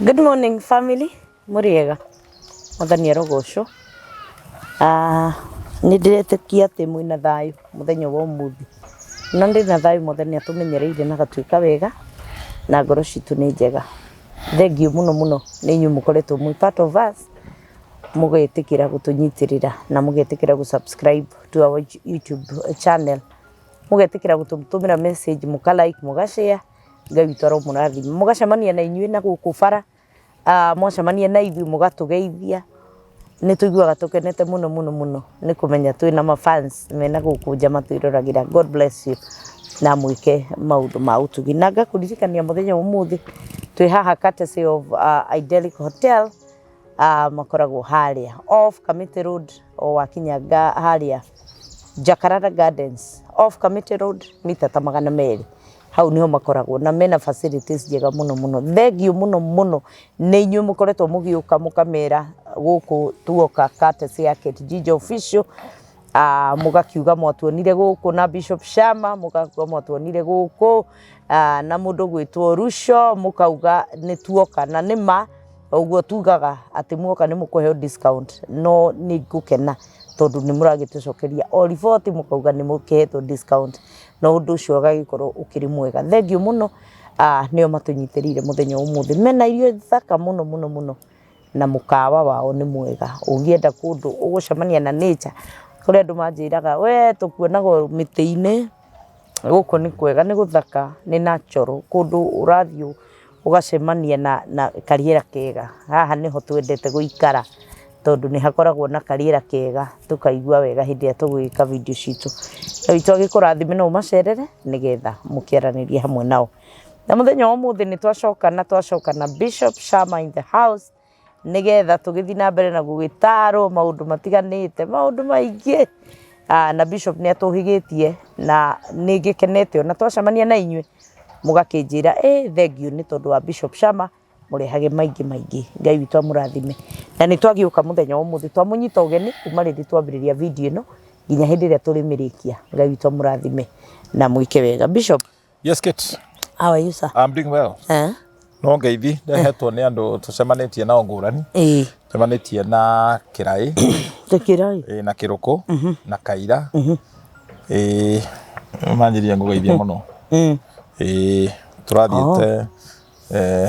Good morning family, mũrĩega? Mwathani arogocwo. Ah, nĩ ndĩretĩkia atĩ mwĩna thayũ mũthenya wa ũmũthĩ. Na ndĩ na thayũ Mwathani atũmenyereire na agatuĩka wega na ngoro citũ nĩ njega. Thengiũ mũno mũno nĩ inyuĩ mũkoretwo mwĩ part of us, mũgetĩkĩra gũtũnyitĩrĩra na mũgetĩkĩra gũ subscribe to our YouTube channel. Mũgetĩkĩra gũtũtũmĩra message, mũka like, mũga share. Ngai witũ aromũrathima. Mũgacemania na inyuĩ na gũkũ bara, ah, mwacemania na ithuĩ mũgatũgeithia, nĩ tũiguaga tũkenete mũno mũno mũno nĩ kũmenya twĩna ma fans mena gũkũ nja matwĩroragĩra. God bless you na mwĩke maũndũ ma ũtugi. Na ngakũririkania mũthenya wa ũmũthĩ twĩ haha courtesy of Idyllic Hotel, makoragwo harĩa off Kamiti Road o wakinya harĩa Jacaranda Gardens off Kamiti Road mita ta 200 hau niho makoragwo na mena facilities njega mũno mũno. Thengiũ mũno mũno nĩ inyuĩ mũkoretwo mũgĩũka mũkamera gũkũ tuoka courtesy ya Kate Ginger Official. Mũgakiuga mwatuonire gũkũ na Bishop Shama, mũgakiuga mwatuonire gũkũ na mũndũ gwĩtwo Rusho, mũkauga nĩ tuoka na nĩ ma ũguo tugaga atĩ muoka nĩ mũkũheo discount, no nĩ ngũkena tondũ nĩ mũragĩtũcokeria o riboti mũkauga nĩ mũkĩhetwo discount na ũndũ ũcio ũgagĩkorwo ũkĩrĩ mwega. Thengiũ mũno, nĩo matũnyitĩrĩire mũthenya wa ũmũthĩ. Mena irio thaka mũno mũno mũno na mũkawa wao nĩ mwega. Ũngĩenda kũndũ ũgũcemania na nature, kũrĩ andũ manjĩraga we tũkuonaga o mĩtĩ-inĩ, gũkũ nĩ kwega nĩ gũthaka nĩ natural, kũndũ ũrathiĩ ũgacemania na karĩera kega. Haha nĩho twendete gũikara tondũ nĩ hakoragwo na karĩera kega tũkaigua wega hĩndĩ ĩrĩa tũgwĩka video citũ. Ngai witũ agĩkũrathime no ũmacerere nĩgetha mũkĩaranĩrie hamwe nao. Na mũthenya wa ũmũthĩ nĩ twacoka na twacoka na Bishop Shama in the house nĩgetha tũgĩthiĩ na mbere na gũgĩtarwo maũndũ matiganĩte, maũndũ maingĩ. Na Bishop nĩ atũhĩgĩtie na nĩ ngĩkenete ona twacemania na inyuĩ mũgakĩnjĩra ĩ thengiũ nĩ tondũ wa Bishop Shama mũrehage maingĩ maingĩ. Ngai witũ amũrathime. Na nĩ twagĩũka mũthenya wa ũmũthĩ twamũnyita ũgeni kuma rĩrĩ twambĩrĩria video ĩno nginya hĩndĩ ĩrĩa tũrĩmĩrĩkia. Ngai witũ amũrathime na mwĩke wega. Bishop. Yes, Kate. How are you, sir? I'm doing well. Eh? No ngeithi ndehetwo nĩ andũ tũcemanĩtie nao ngũrani. Ĩĩ. Tũcemanĩtie na Kĩraĩ. Kĩraĩ. Ĩĩ, na Kĩrũkũ, na Kaira. Ĩĩ, manjirie ngũgeithie mũno. Ĩĩ, tũrathiĩte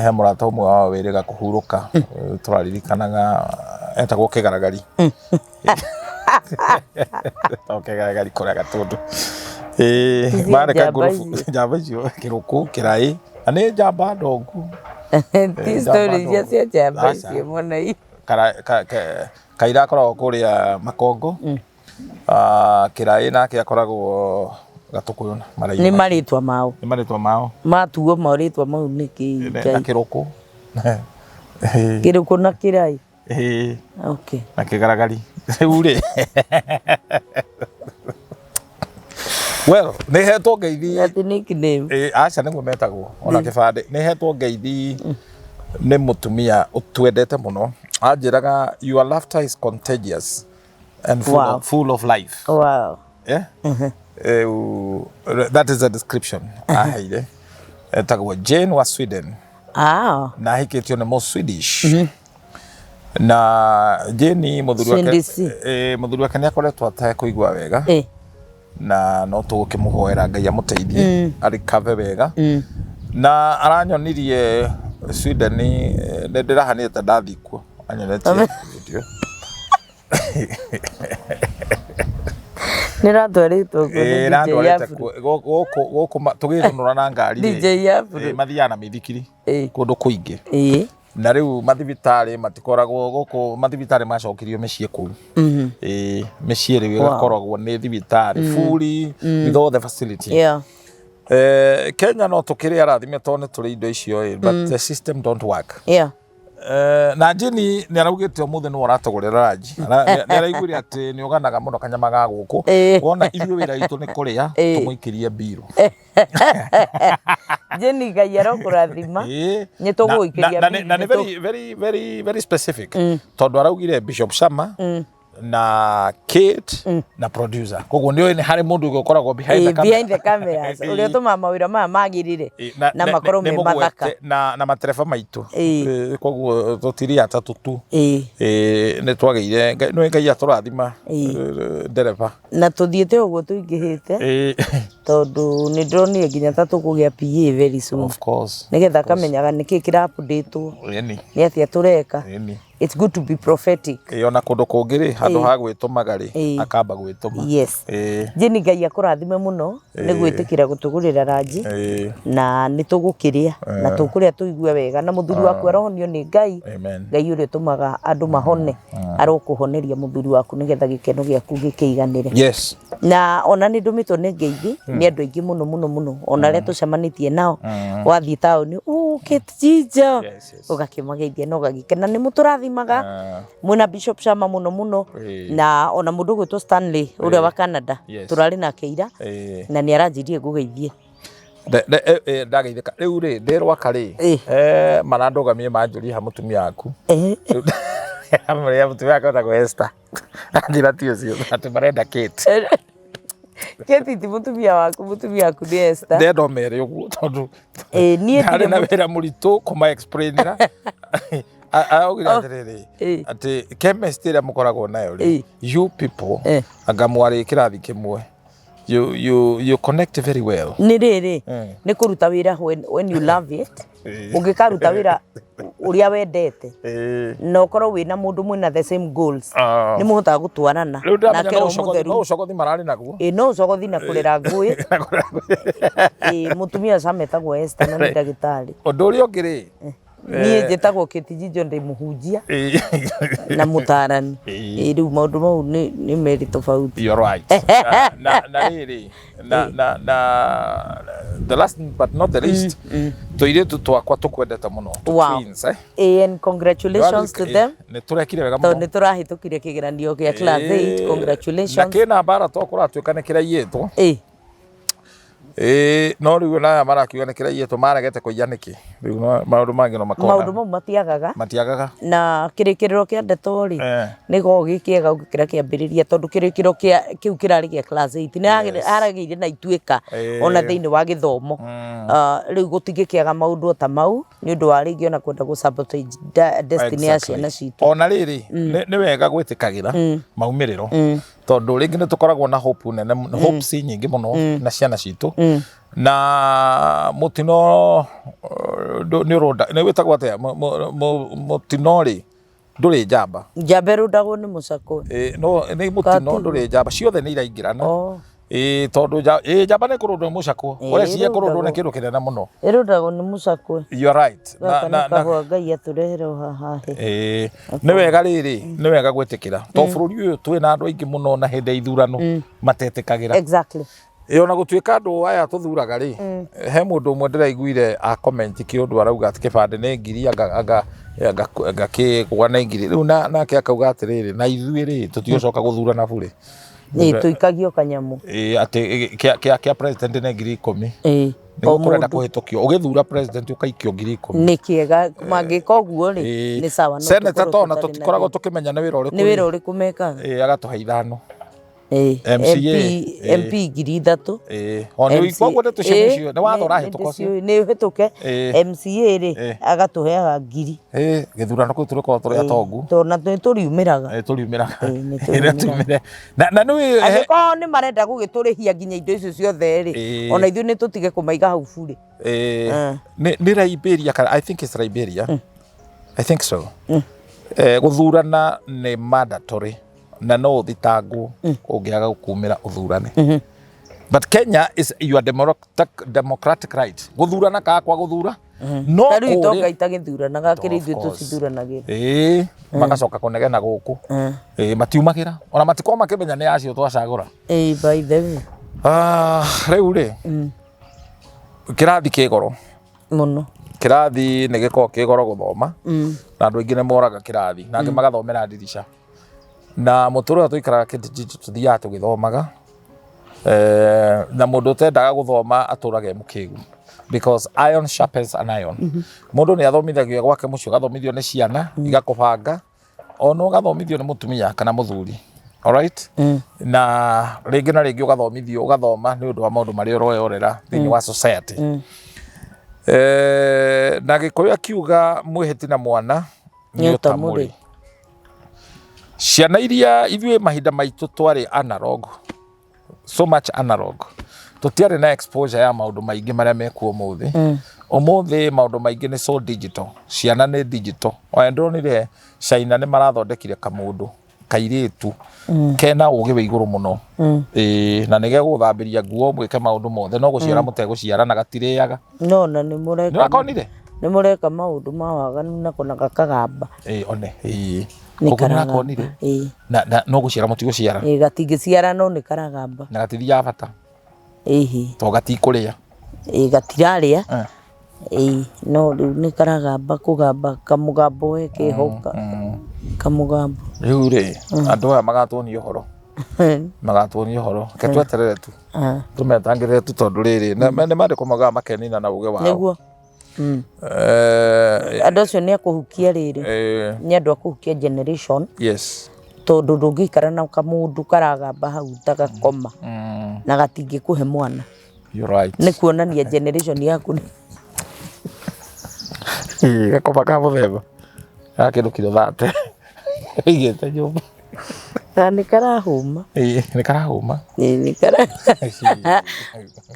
he mũrata ũmwe wao wĩrĩga kũhurũka, tũraririkanaga etagwo Kĩgaragari. Etagwo Kĩgaragari kũrĩa Gatũndũ. Ĩĩ, marĩ njamba kangurubu njamba icio Kĩrũkũ, Kĩraĩ, na nĩ njamba ndongu. Ti story iria cia njamba icio mũno. Kaira akoragwo kũrĩa Makongo. Kĩraĩ nake akoragwo Gatũkũyũ maraihu. Nĩ marĩtwa mao. Nĩ marĩtwa mao. Matuo marĩtwa mau nĩkĩ Ngai. Na Kĩrũkũ. Kĩrũkũ na Kĩraĩ. Ĩĩ. Okay. Na Kĩgaragari. Rĩu rĩ. Well, nĩ hetwo ngeithi. Atĩ nickname. Ĩĩ, aca nĩguo metagwo ona kĩbandĩ. Nĩ hetwo ngeithi nĩ mũtumia ũtwendete mũno. Anjĩraga your laughter is contagious and full, Wow. of, full of life. Wow. Yeah? That is a description aheire. Etagwo Jane wa Sweden. Ah. Na ahikĩtio nĩ mũ Swedish. Na Jane mũthuri wake Swedish. Mũthuri wake nĩ akoretwo atekũigua wega. Na no tũgũkĩmũhoera Ngai amũteithie arikave wega. Na aranyonirie Sweden, nĩ ndĩrahanĩte ndathiĩ kuo anyonetie video. Nĩ ratwarĩtwo kuo nĩ DJ Ĩĩ, Afro. Gũkũ gũkũ tũgĩthũnũra na ngari rĩ, DJ Afro. Mathiaga na mĩithikiri kũndũ kũingĩ. Na rĩu mathibitarĩ matikoragwo gũkũ, mathibitarĩ macokirio mĩciĩ kũu. Ĩĩ, mĩciĩ rĩu ĩgakoragwo nĩ thibitarĩ fully with all the facility. Kenya no tũkĩrĩ arathime tondũ nĩ tũrĩ indo icio ĩ, but the system don't work. Na Jane nĩ araugĩte ũmũthĩ nĩwe ũratũgũrĩra ranji. Nĩ araiguire atĩ nĩ ũganaga mũno kanyama ga gũkũ. Wona ithuĩ wĩra witũ nĩ kũrĩa, tũmũikĩrie mbirũ. Jane, Ngai arokũrathima. Nĩ tũgũgũikĩria Na nĩ mbirũ. very very very very specific tondũ araugire Bishop Shama. Na Kate na producer, koguo nĩ nĩ harĩ mũndũ ũngĩ ũkoragwo behind the camera. Behind the cameras, ũrĩa ũtũmaga mawĩra maya magĩrĩre na makorwo nĩ me mũgwete mathaka. Na matereba maitũ. Koguo tũtirĩ atatũ tu. Nĩ twagĩire nĩ Ngai atũrathima ndereba. Na tũthiĩte ũguo tũingĩhĩte, tondũ nĩ ndĩronire nginya ta tũkũgĩa PA very soon, Of course. nĩgetha akamenyaga nĩkĩ kĩra update-wo, nĩ atĩa tũreka. It's good to be prophetic. Ona kũndũ kũngĩ rĩ, handũ ha gwĩtũmaga rĩ, akamba gwĩtũma. Yes. Jane, Ngai akũrathime mũno nĩ gwĩtĩkĩra gũtũgũrĩra ranji, na nĩ tũgũkĩrĩa na tũkũrĩa tũigue wega, na mũthuri waku arohonio nĩ Ngai. Amen. Ngai ũrĩa ũtũmaga andũ mahone arokũhoneria mũthuri waku nĩgetha gĩkeno gĩaku gĩkĩiganĩre. Na ona nĩ ndũmĩtwo nĩ ngeithi nĩ andũ aingĩ mũno mũno mũno, ona arĩa tũcemanĩtie nao wathiĩ taũni, "Oh, Kate Jijo," ũgakĩmageithia na ũgagĩkena nĩ mũtũrathimaga mwĩna Bishop Shama mũno mũno, na ona mũndũ ũgwĩtwo Stanley ũrĩa wa Canada, tũrarĩ nake ira, na nĩ aranjĩrire ngũgeithie. Ndageithĩka rĩu rĩ, ndĩ rwaka rĩ, marandũgamie manjũrie ha mũtumia waku. Amũrĩa mũtumia wakwa etagwo Esther, anjĩra ti ũcio, atĩ marenda Kate. Kate ti mũtumia waku, mũtumia waku nĩ Esther. Ndenda ũmere ũguo tondũ Niĩ ndarĩ ndirĩ na wĩra mũritũ kũma explainĩra. Araugire atĩrĩrĩ, atĩ chemistry ĩrĩa mũkoragwo nayo rĩ, you people, anga mwarĩ kĩrathi kĩmwe, you connect very well. Nĩ rĩrĩ, nĩ kũruta wĩra when you love it. Ũngĩkaruta wĩra ũrĩa wendete na ũkorwo wĩna mũndũ mwĩna the same goals, nĩ mũhotaga gũtwarana. Rĩu ndĩramenya Nake no Roho ũcogothi, Mũtheru. no ũcogothi mararĩ naguo. Ĩ, no ũcogothi na kũrera ngũĩ. Ĩ, mũtumia Sam etagwo Esther na nĩ ndagĩtarĩ. Ũndũ ũrĩa ũngĩ rĩ, Niĩ njĩtagwo Kate Jijo, ndĩ mũhunjia na mũtarani. Ĩ, rĩu maũndũ mau nĩ merĩ tofauti. You're right. Na rĩrĩ, na the last but not the least, tũirĩtu twakwa tũkwendete mũno. Twins, eh? Ĩ, and congratulations to them, Nĩ tũrekire wega tondũ mũno. nĩ tũrahĩtũkire kĩgeranio gĩa class 8. Na Congratulations. kĩna mbara to kũratuĩka nĩ kĩraiyĩtwo. Ĩĩ, no rĩu ona aya marakiuga nĩ kĩraiyĩtwo, maregete kũiya nĩkĩ? Rĩu maũndũ mangĩ no makona. Maũndũ mau matiagaga. Matiagaga. Na kĩrĩkĩrĩro kĩa ndeto rĩ, nĩ gĩkoragwo gĩ kĩega gũkĩra kĩambĩrĩria, tondũ kĩrĩkĩrĩro kĩa kĩu kĩrarĩ gĩa class 8 nĩ aragĩire na ituĩka ona thĩinĩ wa gĩthomo. Ah, rĩu gũtingĩkĩaga maũndũ o ta mau nĩ ũndũ wa rĩngĩ ona kwenda gũ sabotage destiny ya ciana citũ. Ona rĩrĩ, nĩ wega gwĩtĩkagĩra maumĩrĩro, tondũ rĩngĩ nĩ tũkoragwo na hope nene, hopes nyingĩ mũno na ciana citũ, na mũtino nĩ ũronda, nĩ wĩtagwo atĩa, mũtino rĩ, ndũrĩ njamba. Njamba ĩrũndagwo nĩ mũcakwe. Ĩ, no nĩ mũtino. Katigu. Ndũrĩ njamba, ciothe nĩ iraingĩrana. Oh. Ĩ, tondũ njamba nĩ kũrũndwo nĩ mũcakwo. Ũreciria kũrũndwo nĩ ĩrũndagwo. kĩndũ kĩnene mũno. Ĩrũndagwo nĩ mũcakwe. You are right. Gaka nĩ kahũa Ngai atũrehere o haha hĩ. Ĩĩ, nĩ wega rĩrĩ, nĩ wega gwĩtĩkĩra, to bũrũri ũyũ twĩ na andũ aingĩ mũno, na hĩndĩ ya ithurano matetĩkagĩra. Ĩ, ona gũtuĩka andũ aya tũthuraga rĩ, he mũndũ ũmwe ndĩraiguire a comment kĩũndũ, arauga atĩ kĩbandĩ nĩ ngiri, anga kĩgwa nĩ ngiri rĩu, na nake akauga atĩrĩrĩ, na ithuĩ rĩ, tũtigũcoka gũthurana burĩ. Ĩ, tũikagio kanyamũ. Ĩ, atĩ kĩa president nĩ 10,000. O Nĩguo kũrenda mũndũ. Kũhĩtũkio ũgĩthura president ũkaikio 10,000. Nĩ kĩega mangĩka ũguo rĩ, nĩ sawa, no Senator tũkorwo tona tũtarĩ na tũtikoragwo thĩna. tũkĩmenya nĩ wĩra ũrĩkũ. Nĩ wĩra ũrĩkũ mekaga. Ĩ, agatũhe 5. MCA, MCA, MP 3,000. Ĩ, o nĩ koguo nĩ tũcio nĩcio nĩ watho ũrahĩtũka ũcio. Nĩ ũhĩtũke. MCA rĩ, agatũheaga 1,000. Ĩ, gĩthurano kĩu tũrĩkorwo tũrĩ atongu. Tondũ na nĩ tũriumĩraga. Ĩ, tũriumĩraga. Ĩ, nĩ Ĩ, tũriumĩraga. tumire na nĩ Angĩkorwo nĩ marenda gũgĩtũrĩhia nginya indo icio ciothe rĩ, ona ithuĩ nĩ tũtige kũmaiga hau burĩ. Nĩ Liberia kana, I think it's Liberia, I think so. Gũthurana nĩ mandatory na no ũthitangwo ũngĩaga gũkumĩra ũthurane, but Kenya is your democratic right gũthurana kana kwa gũthura no Ta rĩu itonga kũrĩa itagĩthuranaga, kĩrĩ Of ithuĩ course. tũcithuranagĩra. Ĩĩ, magacoka kũnegena gũkũ. Ĩĩ, matiumagĩra ona matikorwo makĩmenya nĩ acio twacagũra. Ĩ, by the way. Ah, rĩu rĩ, kĩrathi kĩ goro. Mũno. Kĩrathi nĩ gĩkoragwo kĩ goro gũthoma, na andũ aingĩ nĩ moraga kĩrathi, na angĩ magathomera ndirica, na mũtũrĩre ũrĩa tũikaraga kĩndĩ tũthiaga tũgĩthomaga, na mũndũ ũtendaga gũthoma atũraga e mũkĩgu, because iron sharpens an iron. Mũndũ nĩ athomithagio gwake mũciĩ, ũgathomithio nĩ ciana igakũbanga. Ona ũgathomithio nĩ mũtumia kana mũthuri, alright, na rĩngĩ na rĩngĩ ũgathomithio, ũgathoma nĩ ũndũ wa maũndũ marĩa ũroyorera thĩinĩ wa society. Na Gĩkũyũ akiuga mwĩhĩti na mwana nĩ Nĩ ũtamũrĩ. ũtamũrĩ. Ciana iria ithuĩ mahinda maitũ twarĩ analog, so much analog, tũtiarĩ na exposure ya maũndũ maingĩ marĩa mekuo ũmũthĩ. Ũmũthĩ maũndũ maingĩ nĩ so digital, ciana nĩ digital. Ona ndĩronire China nĩ marathondekire kamũndũ kairĩtu kena ũgĩ wĩ igũrũ mũno. Ĩĩ, na nĩ gegũthambĩria nguo, mwĩke maũndũ mothe, no gũciara mũtegũciara na gatirĩaga. No na nĩ Nĩ mũreka wakonire? Nĩ mũreka maũndũ ma waganu nako na gakagamba. Ĩĩ, one, ĩĩ. Nĩ Koguo nĩ karagamba. wakonire? Ĩĩ. Na no gũciara mũtigũciara. Ĩĩ, gatingĩciara no nĩ karagamba. Na gatithiaga bata. Ĩhĩ. To gatikũrĩa. Ĩĩ, gatirarĩa. Eh. Ĩĩ, no rĩu nĩ karagamba kũgamba kamũgambo we keho kamũgambo. Rĩu rĩ, andũ aya magatuonia ũhoro, magatuonia ũhoro, reke tweterere tu. Ah. Tũmetangĩrĩre tu, tondũ rĩrĩ nĩ maandĩko maugaga makenina na ũgĩ wao. Nĩguo. Andũ acio nĩ akũhukia rĩrĩ. Nĩ andũ a kũhukia generation. Tondũ ndũngĩikara na kamũndũ karagamba hau ta gakoma na gatingĩkũhe mwana. You're right. Nĩ kuonania generation yaku nĩ Ĩĩ, gakoma ka mũthemba ga kĩndũ kiro 30 ĩigĩte nyũmba. Na nĩ karahũma. Ĩĩ, nĩ karahũma. Ĩĩ, nĩ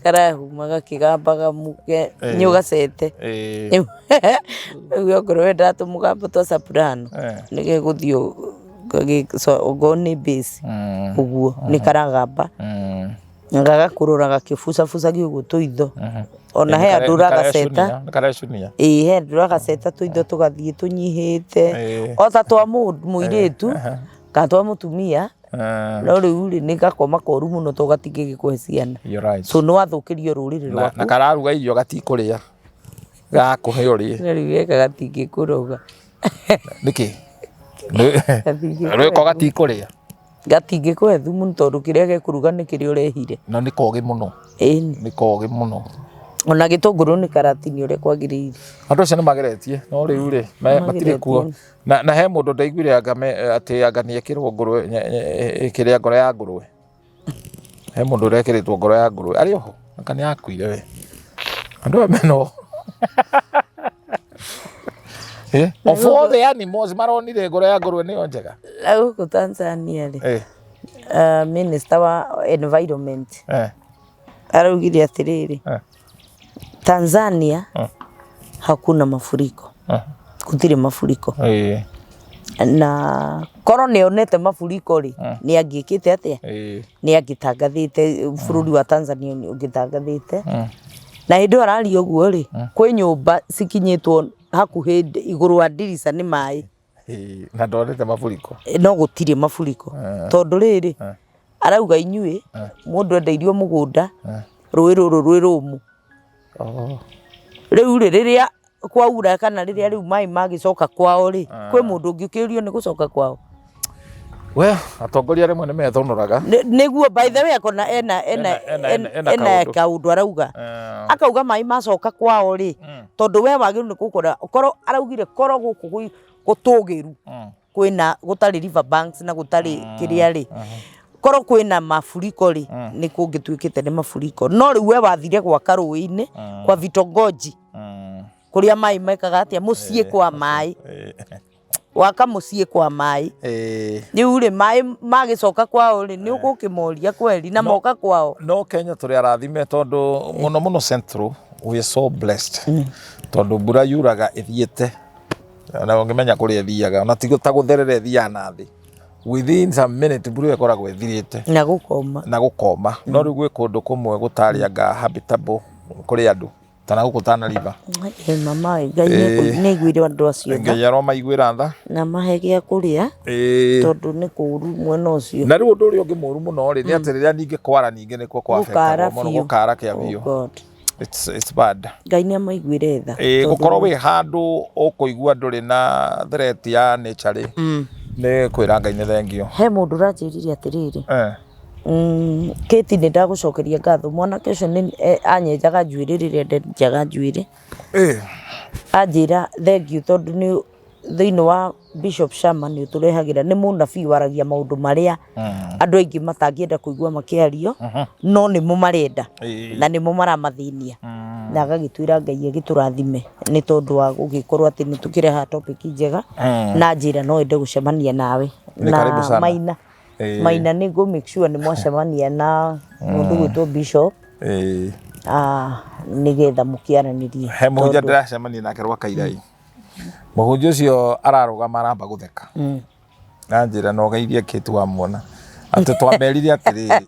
karahũma gakĩgambaga mũke nĩ ũgacete. Rĩu okorwo wendaga tũmũgambo twa soprano nĩ gegũthiĩ okorwo nĩ bass ũguo nĩ karagamba na gagakũrora gakĩbucabucagia ũguo tũitho. Ona he andũ ũragaceta. Nĩ karecunia. Ĩĩ, he andũ ũragaceta tũitho tũgathiĩ tũnyihĩte o ta twa mũirĩtu kana twa mũtumia, no rĩu rĩ, nĩ gakoma koru mũno to gatingĩgĩkũhe ciana. You're right. So nĩ wathũkĩrio rũrĩrĩ Na rwaku. kararuga irio gatikũrĩa, gakũhe ũrĩe. Na rĩu gaka gatingĩkũroga. Nĩkĩ? Rwĩko gatikũrĩa. Gatingĩkũhe thumu tondũ kĩrĩa gekũruga nĩ kĩrĩa ũrehire. Na nĩ kogĩ mũno. Ĩni. Nĩ kogĩ mũno. Ona gĩtũngũrũ nĩ karatinio ũrĩa kwagĩrĩire. Andũ acio nĩ mageretie, no rĩu rĩ, matirĩ kuo. Na he mũndũ ndaiguire anga atĩ anga nĩ ekĩrwo ngũrwe, kĩrĩa ngoro ya ngũrwe. He mũndũ ũrekĩrĩtwo ngoro ya ngũrwe. Arĩ oho? Anga nĩ akuire we. Andũ aya mena ũhoro. Of all the animals maronire ngoro ya ngũrwe nĩyo njega. Na gũkũ Tanzania rĩ, minister wa environment araugire atĩrĩrĩ, Tanzania hakuna mafuriko, gũtirĩ mafuriko. Na korwo nĩ onete mafuriko rĩ, nĩ angĩkĩte atĩa? Nĩ angĩtangathĩte bũrũri wa Tanzania nĩ ũngĩtangathĩte. Na hĩndĩ ĩyo araria ũguo rĩ, kwĩ nyũmba cikinyĩtwo hakuhĩ igũrũ wa ndirica nĩ maĩ. Na ndonete mafuriko. No gũtirĩ mafuriko. Tondũ rĩrĩ, arauga inyuĩ mũndũ endeirio mũgũnda, rũĩ rũrũ rwĩ rũmũ. Rĩu rĩ, rĩrĩa kwaura kana rĩrĩa rĩu maĩ magĩcoka kwao rĩ, kwĩ mũndũ ũngĩkĩũrio nĩ gũcoka kwao? Well, atongoria rĩmwe nĩ methonoraga. Nĩguo, by the way, akona ena ena Ena ena kaũndũ. Kaũndũ arauga. Akauga maĩ macoka kwao rĩ, tondũ we wagĩrĩirwo nĩ gũkora korwo araugire korwo gũkũ gũtũgĩru kwĩna gũtarĩ river banks na gũtarĩ kĩrĩa rĩ, korwo kwĩna mafuriko rĩ, nĩ kũngĩtuĩkĩte nĩ mafuriko, no rĩu we wathire gwaka rũĩ-inĩ kwa vitongoji kũrĩa maĩ mekaga atĩa, mũciĩ kwa maĩ, waka mũciĩ kwa maĩ. Rĩu rĩ, maĩ magĩcoka kwao rĩ, nĩ ũgũkĩmoria kweri na moka kwao? No Kenya tũrĩ arathime, tondũ mũno mũno Central we are so blessed, tondũ mbura yuraga ĩthiĩte na ũngĩmenya kũrĩa ĩthiaga, ona ti ta gũtherera ĩthiaga na thĩ, within some minute mbura ĩyo ĩkoragwo ĩthirĩte. Na gũkoma. Na gũkoma. No rĩu gwĩ kũndũ kũmwe gũtarĩ anga habitable kũrĩ andũ ta na gũkũ Tana River. Ĩ mama, Ngai nĩ aiguire andũ acio tha. Ngai aromaiguĩra tha. Na mahe gĩa kũrĩa, tondũ nĩ kũũru mwena ũcio. Na rĩu ũndũ ũrĩa ũngĩ mũru mũno rĩ, nĩ atĩ rĩrĩa ningĩ kwara, ningĩ nĩkuo kwa Gũkara mũno. Biũ. Gũkara kĩa Oh biũ. God. It's bad. Ngai nĩ amaiguĩre tha. Ĩĩ, gũkorwo wĩ handũ ũkũigua ndũrĩ na threat ya nature rĩ, nĩ kwĩra Ngai nĩ thengio. He mũndũ ũranjĩrire atĩrĩrĩ, Kate, nĩ ndagũcokeria ngatho. Mwanake ũcio nĩ anyenjaga njuĩrĩ rĩrĩa ndenjaga njuĩrĩ. Anjĩra thengiũ tondũ nĩ Thĩinĩ wa Bishop Sharma nĩ ũtũrehagĩra, nĩ mũnabii waragia maũndũ marĩa andũ aingĩ matangĩenda kũigua makĩario, no nĩmo marenda na nĩmo maramathĩnia. Na agagĩtwĩra Ngai agĩtũrathime nĩ tondũ wa gũgĩkorwo atĩ nĩ tũkĩrehaga topic njega, na njĩra no ende gũcemania nawe. Nĩ karibu Na sana. Maina, Maina nĩ ngũ make sure nĩ mwacemania na mũndũ gwĩtwo Bishop, nĩgetha mũkĩaranĩrie. He mũhunjia Tondũ- ndĩracemania nake rwa Kairai. Mũhunjia ũcio ararũgama aramba gũtheka. Anjĩra no geithie Kate wamuona. Atĩ twamerire atĩrĩrĩ.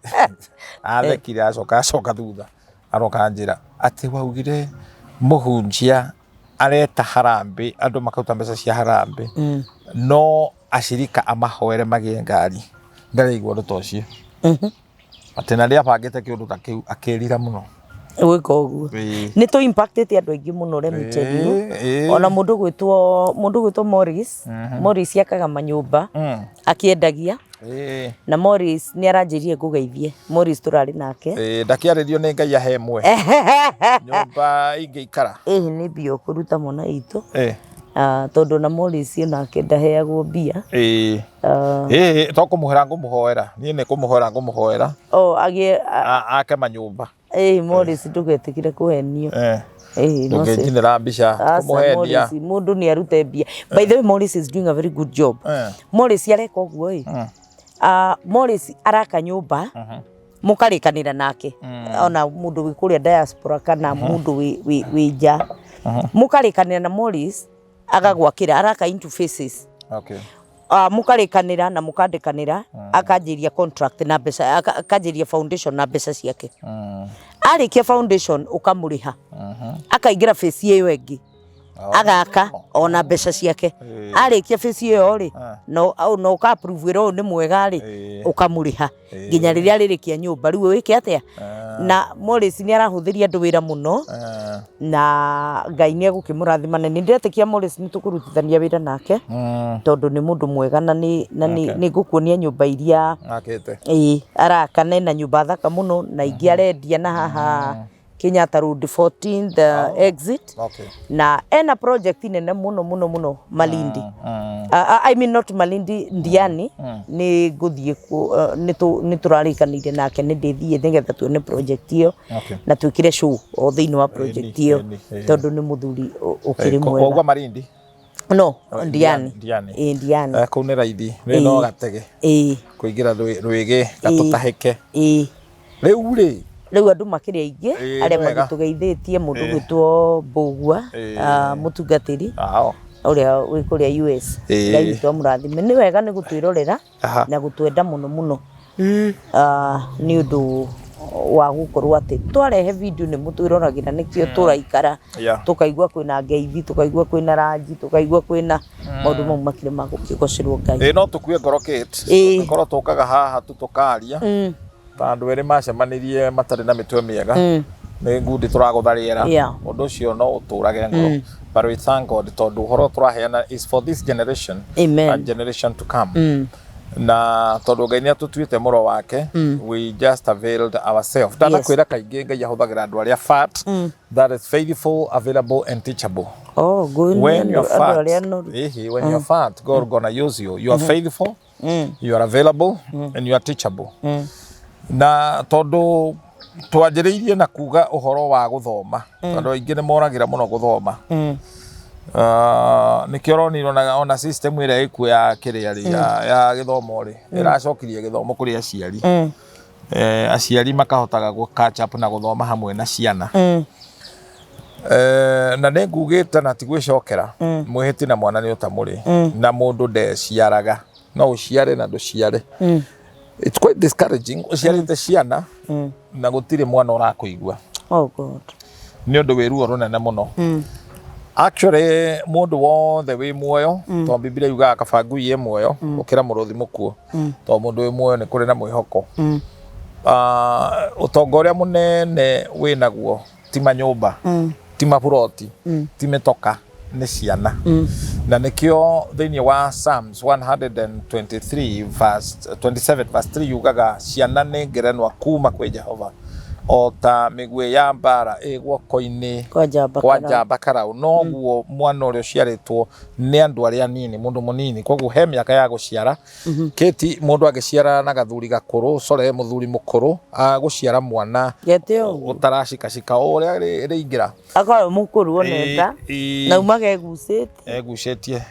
Athekire acoka acoka thutha. Aroka anjĩra atĩ waugire mũhunjia areta harambĩ andũ makaruta mbeca cia harambĩ no acirika amahoere magĩe ngari. Ndaraigua ũndũ ta ũcio. Atĩ na nĩabangĩte kĩũndũ ta kĩu akĩrira mũno. Gwĩka ũguo Ĩĩ. Nĩ tũ impactĩte andũ aingĩ mũno, let me tell you. Ona mũndũ gwĩtwo Morris, Morris akaga manyũmba akĩendagia, na Morris nĩ aranjĩrire ngũgeithie. Morris tũrarĩ nake. Ĩĩ, ndakĩarĩrio nĩ Ngai ahe ĩmwe nyũmba ingĩikara. Ĩĩ, nĩ mbia ũkũruta mwana witũ. Ah, tondũ na Morris onake ndaheagwo mbia. Ah, Ĩĩ, to kũmũhera ngũmũhoera, niĩ nĩ kũmũhoera ngũmũhoera. O agĩe Ake manyũmba. Ĩĩ, Morris, ndũgetĩkĩre kũhenio. Ĩĩ, no se- Ndũngĩnjinĩra mbica. Aca, kũmũhenia. Morris, mũndũ nĩ arute mbia. By the way, Morris is doing a very good job. Morris areka ũguo ĩ. Ah, Morris araka nyũmba, mũkarĩkanĩra nake, ona mũndũ wĩ kũrĩa diaspora kana mũndũ wĩ nja, mũkarĩkanĩra na Morris agagwakĩra, araka into phases. Mũkarĩkanĩra na mũkandĩkanĩra, akanjĩria contract na mbeca, akanjĩria foundation na mbeca ciake. Arĩkia foundation ũkamũrĩha, akaingĩra phase ĩyo ĩngĩ, agaka ona mbeca ciake. Arĩkia phase ĩyo rĩ, no ũka approve wĩra ũyũ nĩ mwega rĩ, ũkamũrĩha nginya rĩrĩa arĩrĩkia nyũmba. Rĩu wĩke atĩa? Na Morris nĩ arahũthĩria andũ wĩra mũno, na Ngai nĩ egũkĩmũrathima, na nĩ ndĩretĩkia Morris nĩ tũkũrutithania wĩra nake, tondũ nĩ mũndũ mwega na nĩ ngũkuonia nyũmba iria Akĩte. Ĩĩ, araka, na ena nyũmba thaka mũno, na ingĩ arendia na haha Kenyatta Road 14th exit. Na ena project nene mũno mũno mũno Malindi. I mean not Malindi, Ndiani. Nĩ ngũthiĩ kuo, nĩ tũrarĩkanĩire nake nĩ ndĩthiĩ nĩgetha tuone project ĩyo na twĩkĩre show o thĩinĩ wa project ĩyo, tondũ nĩ mũthuri ũkĩrĩ mwega. Wauga Malindi? No, Ndiani. Ndiani. Ĩĩ, Ndiani. Kũu nĩ raithi, nĩ no gatege kũingĩra rwĩgĩ gatũtahĩke. Rĩu rĩ, Rĩu andũ makĩrĩ aingĩ arĩa nĩ wega. magĩtũgeithĩtie, mũndũ gwĩtwo Mbũgua, mũtungatĩri ũrĩa wĩ kũrĩa US. Ngai witũ amũrathime. Nĩ wega nĩ gũtwĩrorera na gũtwenda mũno mũno. Nĩ ũndũ wa gũkorwo atĩ twarehe video nĩ mũtwĩroragĩra, nĩkĩo tũraikara tũkaigua kwĩna ngeithi, tũkaigua kwĩna ranji, tũkaigua kwĩna maũndũ mau makĩrĩ ma gũkĩgocerwo Ngai. Ĩĩ, no tũkue ngoro Kate. Tũngĩkorwo tũkaga haha tu tũkaria ta andũ erĩ macemanirie matarĩ na mĩtwe mĩega, nĩ ngundi tũragũtha rĩera, ũndũ ũcio no ũtũrage ngoro, but we thank God tondũ ũhoro tũraheana is for this generation Amen. and generation to come, na tondũ Ngai nĩ atũtuĩte mũro wake, we just availed ourselves. Ndanakwĩra kaingĩ Ngai ahũthagĩra andũ arĩa fat, that is faithful, available and teachable. Oh, good. When you're Andũ fat, arĩa noru. Ehe, when you're fat, God gonna use you. You are faithful, you are available and you are teachable. Na tondũ twanjĩrĩirie na kuga ũhoro wa gũthoma, tondũ aingĩ nĩ moragĩra mũno gũthoma. Nĩkĩo ũronire ona system ĩrĩa ĩkuo ya kĩrĩa rĩ, ya gĩthomo rĩ, ĩracokirie gĩthomo kũrĩ aciari. Aciari makahotaga gũ catch up na gũthoma hamwe na ciana. Na nĩ ngugĩte na ti gwĩcokera, mwĩhĩti na mwana nĩ ũtamũrĩ, na mũndũ ndeciaraga, no ũciare na ndũciare. It's quite discouraging ũciarĩte ciana na gũtirĩ mwana ũrakũigua. Oh God. Nĩ ũndũ wĩ ruo rũnene mũno. Actually, mũndũ wothe wĩ muoyo, tondũ Bibilia yugaga kaba ngui ĩ muoyo gũkĩra mũrũthi mũkuũ, tondũ mũndũ wĩ muoyo nĩ kũrĩ na mwĩhoko. Ũtonga ũrĩa mũnene wĩ naguo ti manyũmba, ti maburoti, ti mĩtoka, nĩ ciana. Na nĩkĩo thĩinĩ wa Psalms 123 verse 27 verse 3 yugaga ciana nĩ ngerenwa kuma kwĩ Jehova. O ta mĩguĩ ya mbara ĩ guoko-inĩ Kwa njamba kwa karau. Njamba karau, noguo mwana ũrĩa ũciarĩtwo nĩ andũ arĩa anini, mũndũ mũnini. Koguo he mĩaka ya gũciara kĩti mũndũ angĩciara na gathuri gakũrũ, core mũthuri mũkũrũ agũciara mwana Gete ũguo. ũtaracikacika o ũrĩa rĩingĩra. Akorwo mũkũrũ oneta na umaga egucĩte. Egucĩtie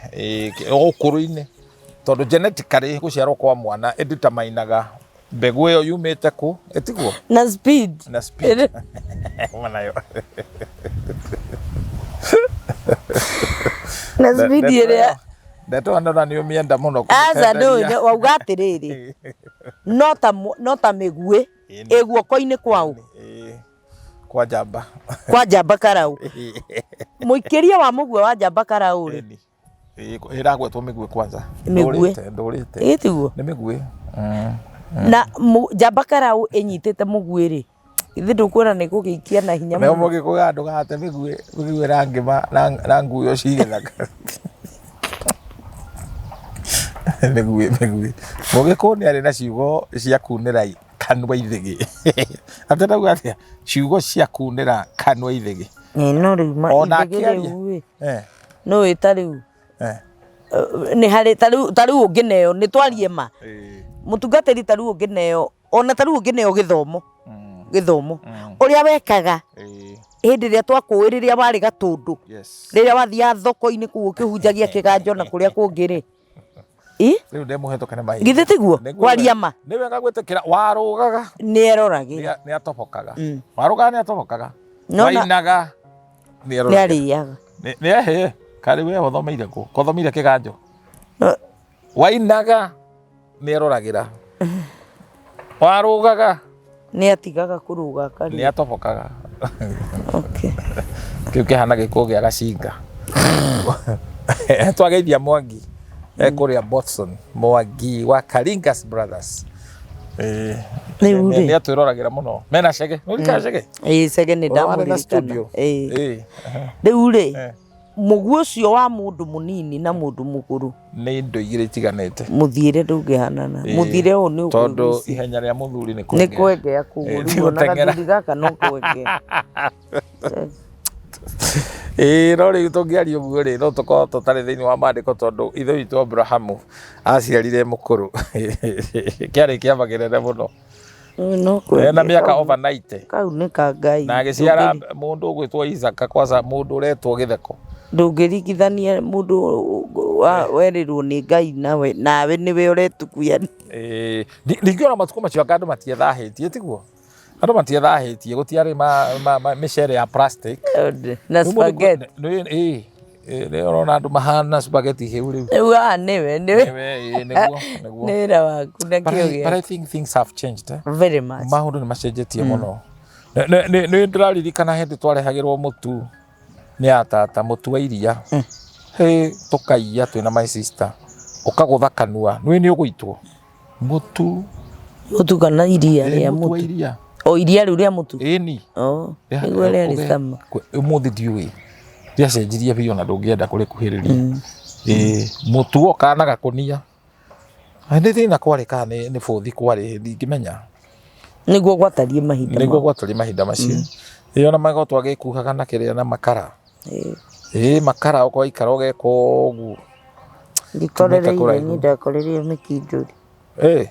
ũkũrũ-inĩ, tondũ genetically gũciarwo kwa mwana ĩnditamainaga mbegũ ĩyo yumĩte kũ, ĩtiguo? Na speed. Na speed. Uma nayo. Na speed ĩrĩa Ndeto ndona nĩ ũmĩenda mũno. Aca. Kũmĩtenderia. Ndũĩ wauga atĩrĩrĩ, no ta mĩguĩ ĩ guoko-inĩ kwaũ? Ĩĩ, kwa njamba. Kwa njamba karau, mũikĩria wa mũguĩ wa njamba karau rĩ. Ĩni. Ĩĩ, ĩragwetwo mĩguĩ kwanza. Mĩguĩ. Ndũrĩte ndũrĩte. Ĩ tiguo? Nĩ mĩguĩ. Na njamba karau ĩnyitĩte mũguĩ rĩ, ithe ndũkuona nĩ gũgĩikia na hinya Nao mũno. Mũgĩkũyũ ndũgate mĩguĩ, mĩguĩ na ngĩma na nguyo ci gĩthaka. Mĩguĩ, mĩguĩ. Mũgĩkũyũ nĩ arĩ na ciugo cia kunĩra kanua ithĩgĩ. Atĩ ndauga atĩa? Ciugo cia kunĩra kanua ithĩgĩ. Ĩ, no rĩu Ona ithĩgĩ akĩaria. rĩu ĩ, Eh, no ĩ ta rĩu nĩ harĩ ta rĩu ũngĩneo nĩ twarie ma mũtungatĩri, ta rĩu ũngĩneo, ona ta rĩu ũngĩneo gĩthomo, gĩthomo ũrĩa wekaga hĩndĩ ĩrĩa twakũĩ, rĩrĩa warĩ gatũndũ, rĩrĩa wathiaga thoko-inĩ kũu ũkĩhunjagia kĩganjo na kũrĩa kũngĩ rĩ, ĩ? Rĩu ndĩ mũhetũke nĩ mahinda. Githĩ tiguo? Nĩguo. Kwaria ma. Nĩ wega gwĩtĩkĩra warũgaga. Nĩ eroragĩra. Nĩ atobokaga. Warũgaga nĩ atobokaga. Nona Wainaga nĩ nĩ eroragĩra. Arĩaga. Nĩ ehe karĩ we ũthomeire kũ? Kothomeire kĩganjo. No- Wainaga nĩ eroragĩra. Warũgaga nĩ atigaga kũrũga nĩ akarĩa. Atobokaga. Okay. Kĩu kĩhana gĩkũ gĩa gacinga. Twageithia Mwangi ekũrĩa Boston, Mwangi wa Karingas Brothers. Rĩu rĩ. Nĩ atwĩroragĩra mũno mena Cege, nĩũrikana Cege? Ĩ, Cege nĩ Ũrĩa warĩ na ndamũririkana. studio. Ĩ. Ĩ, Rĩu rĩ, mũguĩ ũcio wa mũndũ mũnini na mũndũ mũkũrũ, nĩ indo igĩrĩ itiganĩte. Mũthiĩre ndũngĩhanana. Mũthiĩre ũyũ nĩ Tondũ ũkwĩgucia. Ihenya rĩa mũthuri nĩ nĩ kwengea. Kwengea kũguo. Ti rĩu ona gũteng'era. gathuri gaka no kwengea. Ĩĩ, no rĩu tũngĩaria ũguo rĩ, no tũkorwo tũtarĩ thĩinĩ wa maandĩko, tondũ ithe witũ Abrahamu aciarire mũkũrũ, kĩarĩ kĩama kĩnene mũno. No Ena kwengea. mĩaka over 90. Kau nĩ ka Ngai. Na agĩciara mũndũ ũgwĩtwo Isaka, kwanza mũndũ ũretwo gĩtheko. Ndũngĩringithania mũndũ werĩrwo nĩ Ngai nawe, nawe nĩwe ũretukuya. Ĩĩ, ningĩ ona matukũ macio anga andũ matiethahĩtie, tiguo? Andũ matiethahĩtie, gũtiarĩ mĩcere ya plastic na Rĩu mũndũ spaghetti. Ĩĩ, ĩĩ, nĩ ũrona andũ mahana spaghetti hĩu rĩu. Rĩu haha nĩwe nĩwe. Nĩwe, ĩĩ, nĩguo nĩguo. Nĩ wĩra waku na But kĩo I, but gĩaku. I think things have changed, eh? Very much. Maũndũ nĩ macenjetie mũno. Nĩ ndĩraririkana hĩndĩ twarehagĩrwo mũtu nĩ atata, mũtu wa iria. Hĩ, tũkaiya twĩna my sister, ũkagũtha kanua nĩ nĩ ũgũitwo mũtu. Mũtu kana iria Ĩ, rĩa mũtu wa mũtu? Iria. O iria rĩu rĩa mũtu? Ĩni. O nĩguo rĩarĩ cama. Ũmũthĩ ndiũĩ, rĩacenjirie biũ na ndũngĩenda kũrĩkuhĩrĩria. Ĩ, mũtu wokaga na gakũnia. Nĩ thĩna kwarĩ kana nĩ bũthi kwarĩ, ndingĩmenya. Nĩguo gwatariĩ mahinda Nĩguo mau. gwatariĩ mahinda macio. Ĩ, ona magotwo agĩkuhaga na kĩrĩa, na makara. Ĩ, makara ũgaikara ũgeka ũguo. Ndikorereire. Kũraihu. Niĩ ndakorereire mĩkindũri. Ĩ,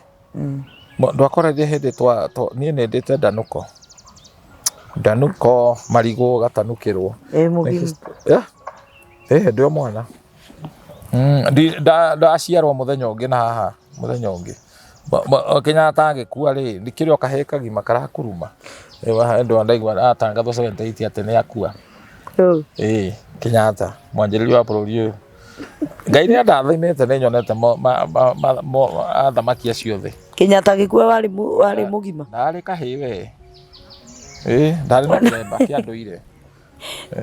ndwakoreire hĩndĩ twa niĩ nĩ ndĩte ndanũko, ndanũko marigũ gatanukĩrwo. Ĩ mũgima? Ĩ, ndĩ o mwana. Ndaciarwo mũthenya ũngĩ na haha mũthenya ũngĩ Kenyatta agĩkua rĩ, ndikĩrĩ o kahĩĩ kagima karakuruma. Ndwa ndaigua atangathwo 78 atĩ nĩ akua. Ĩ, Kenyatta mwanjĩrĩria wa bũrũri ũyũ. Ngai nĩ andathimĩte, nĩ nyonete athamaki acio othe. Kenyatta agĩkua warĩ mũgima? Ndarĩ kahĩĩ we. Ĩ, ndarĩ na kĩremba kĩa ndũire.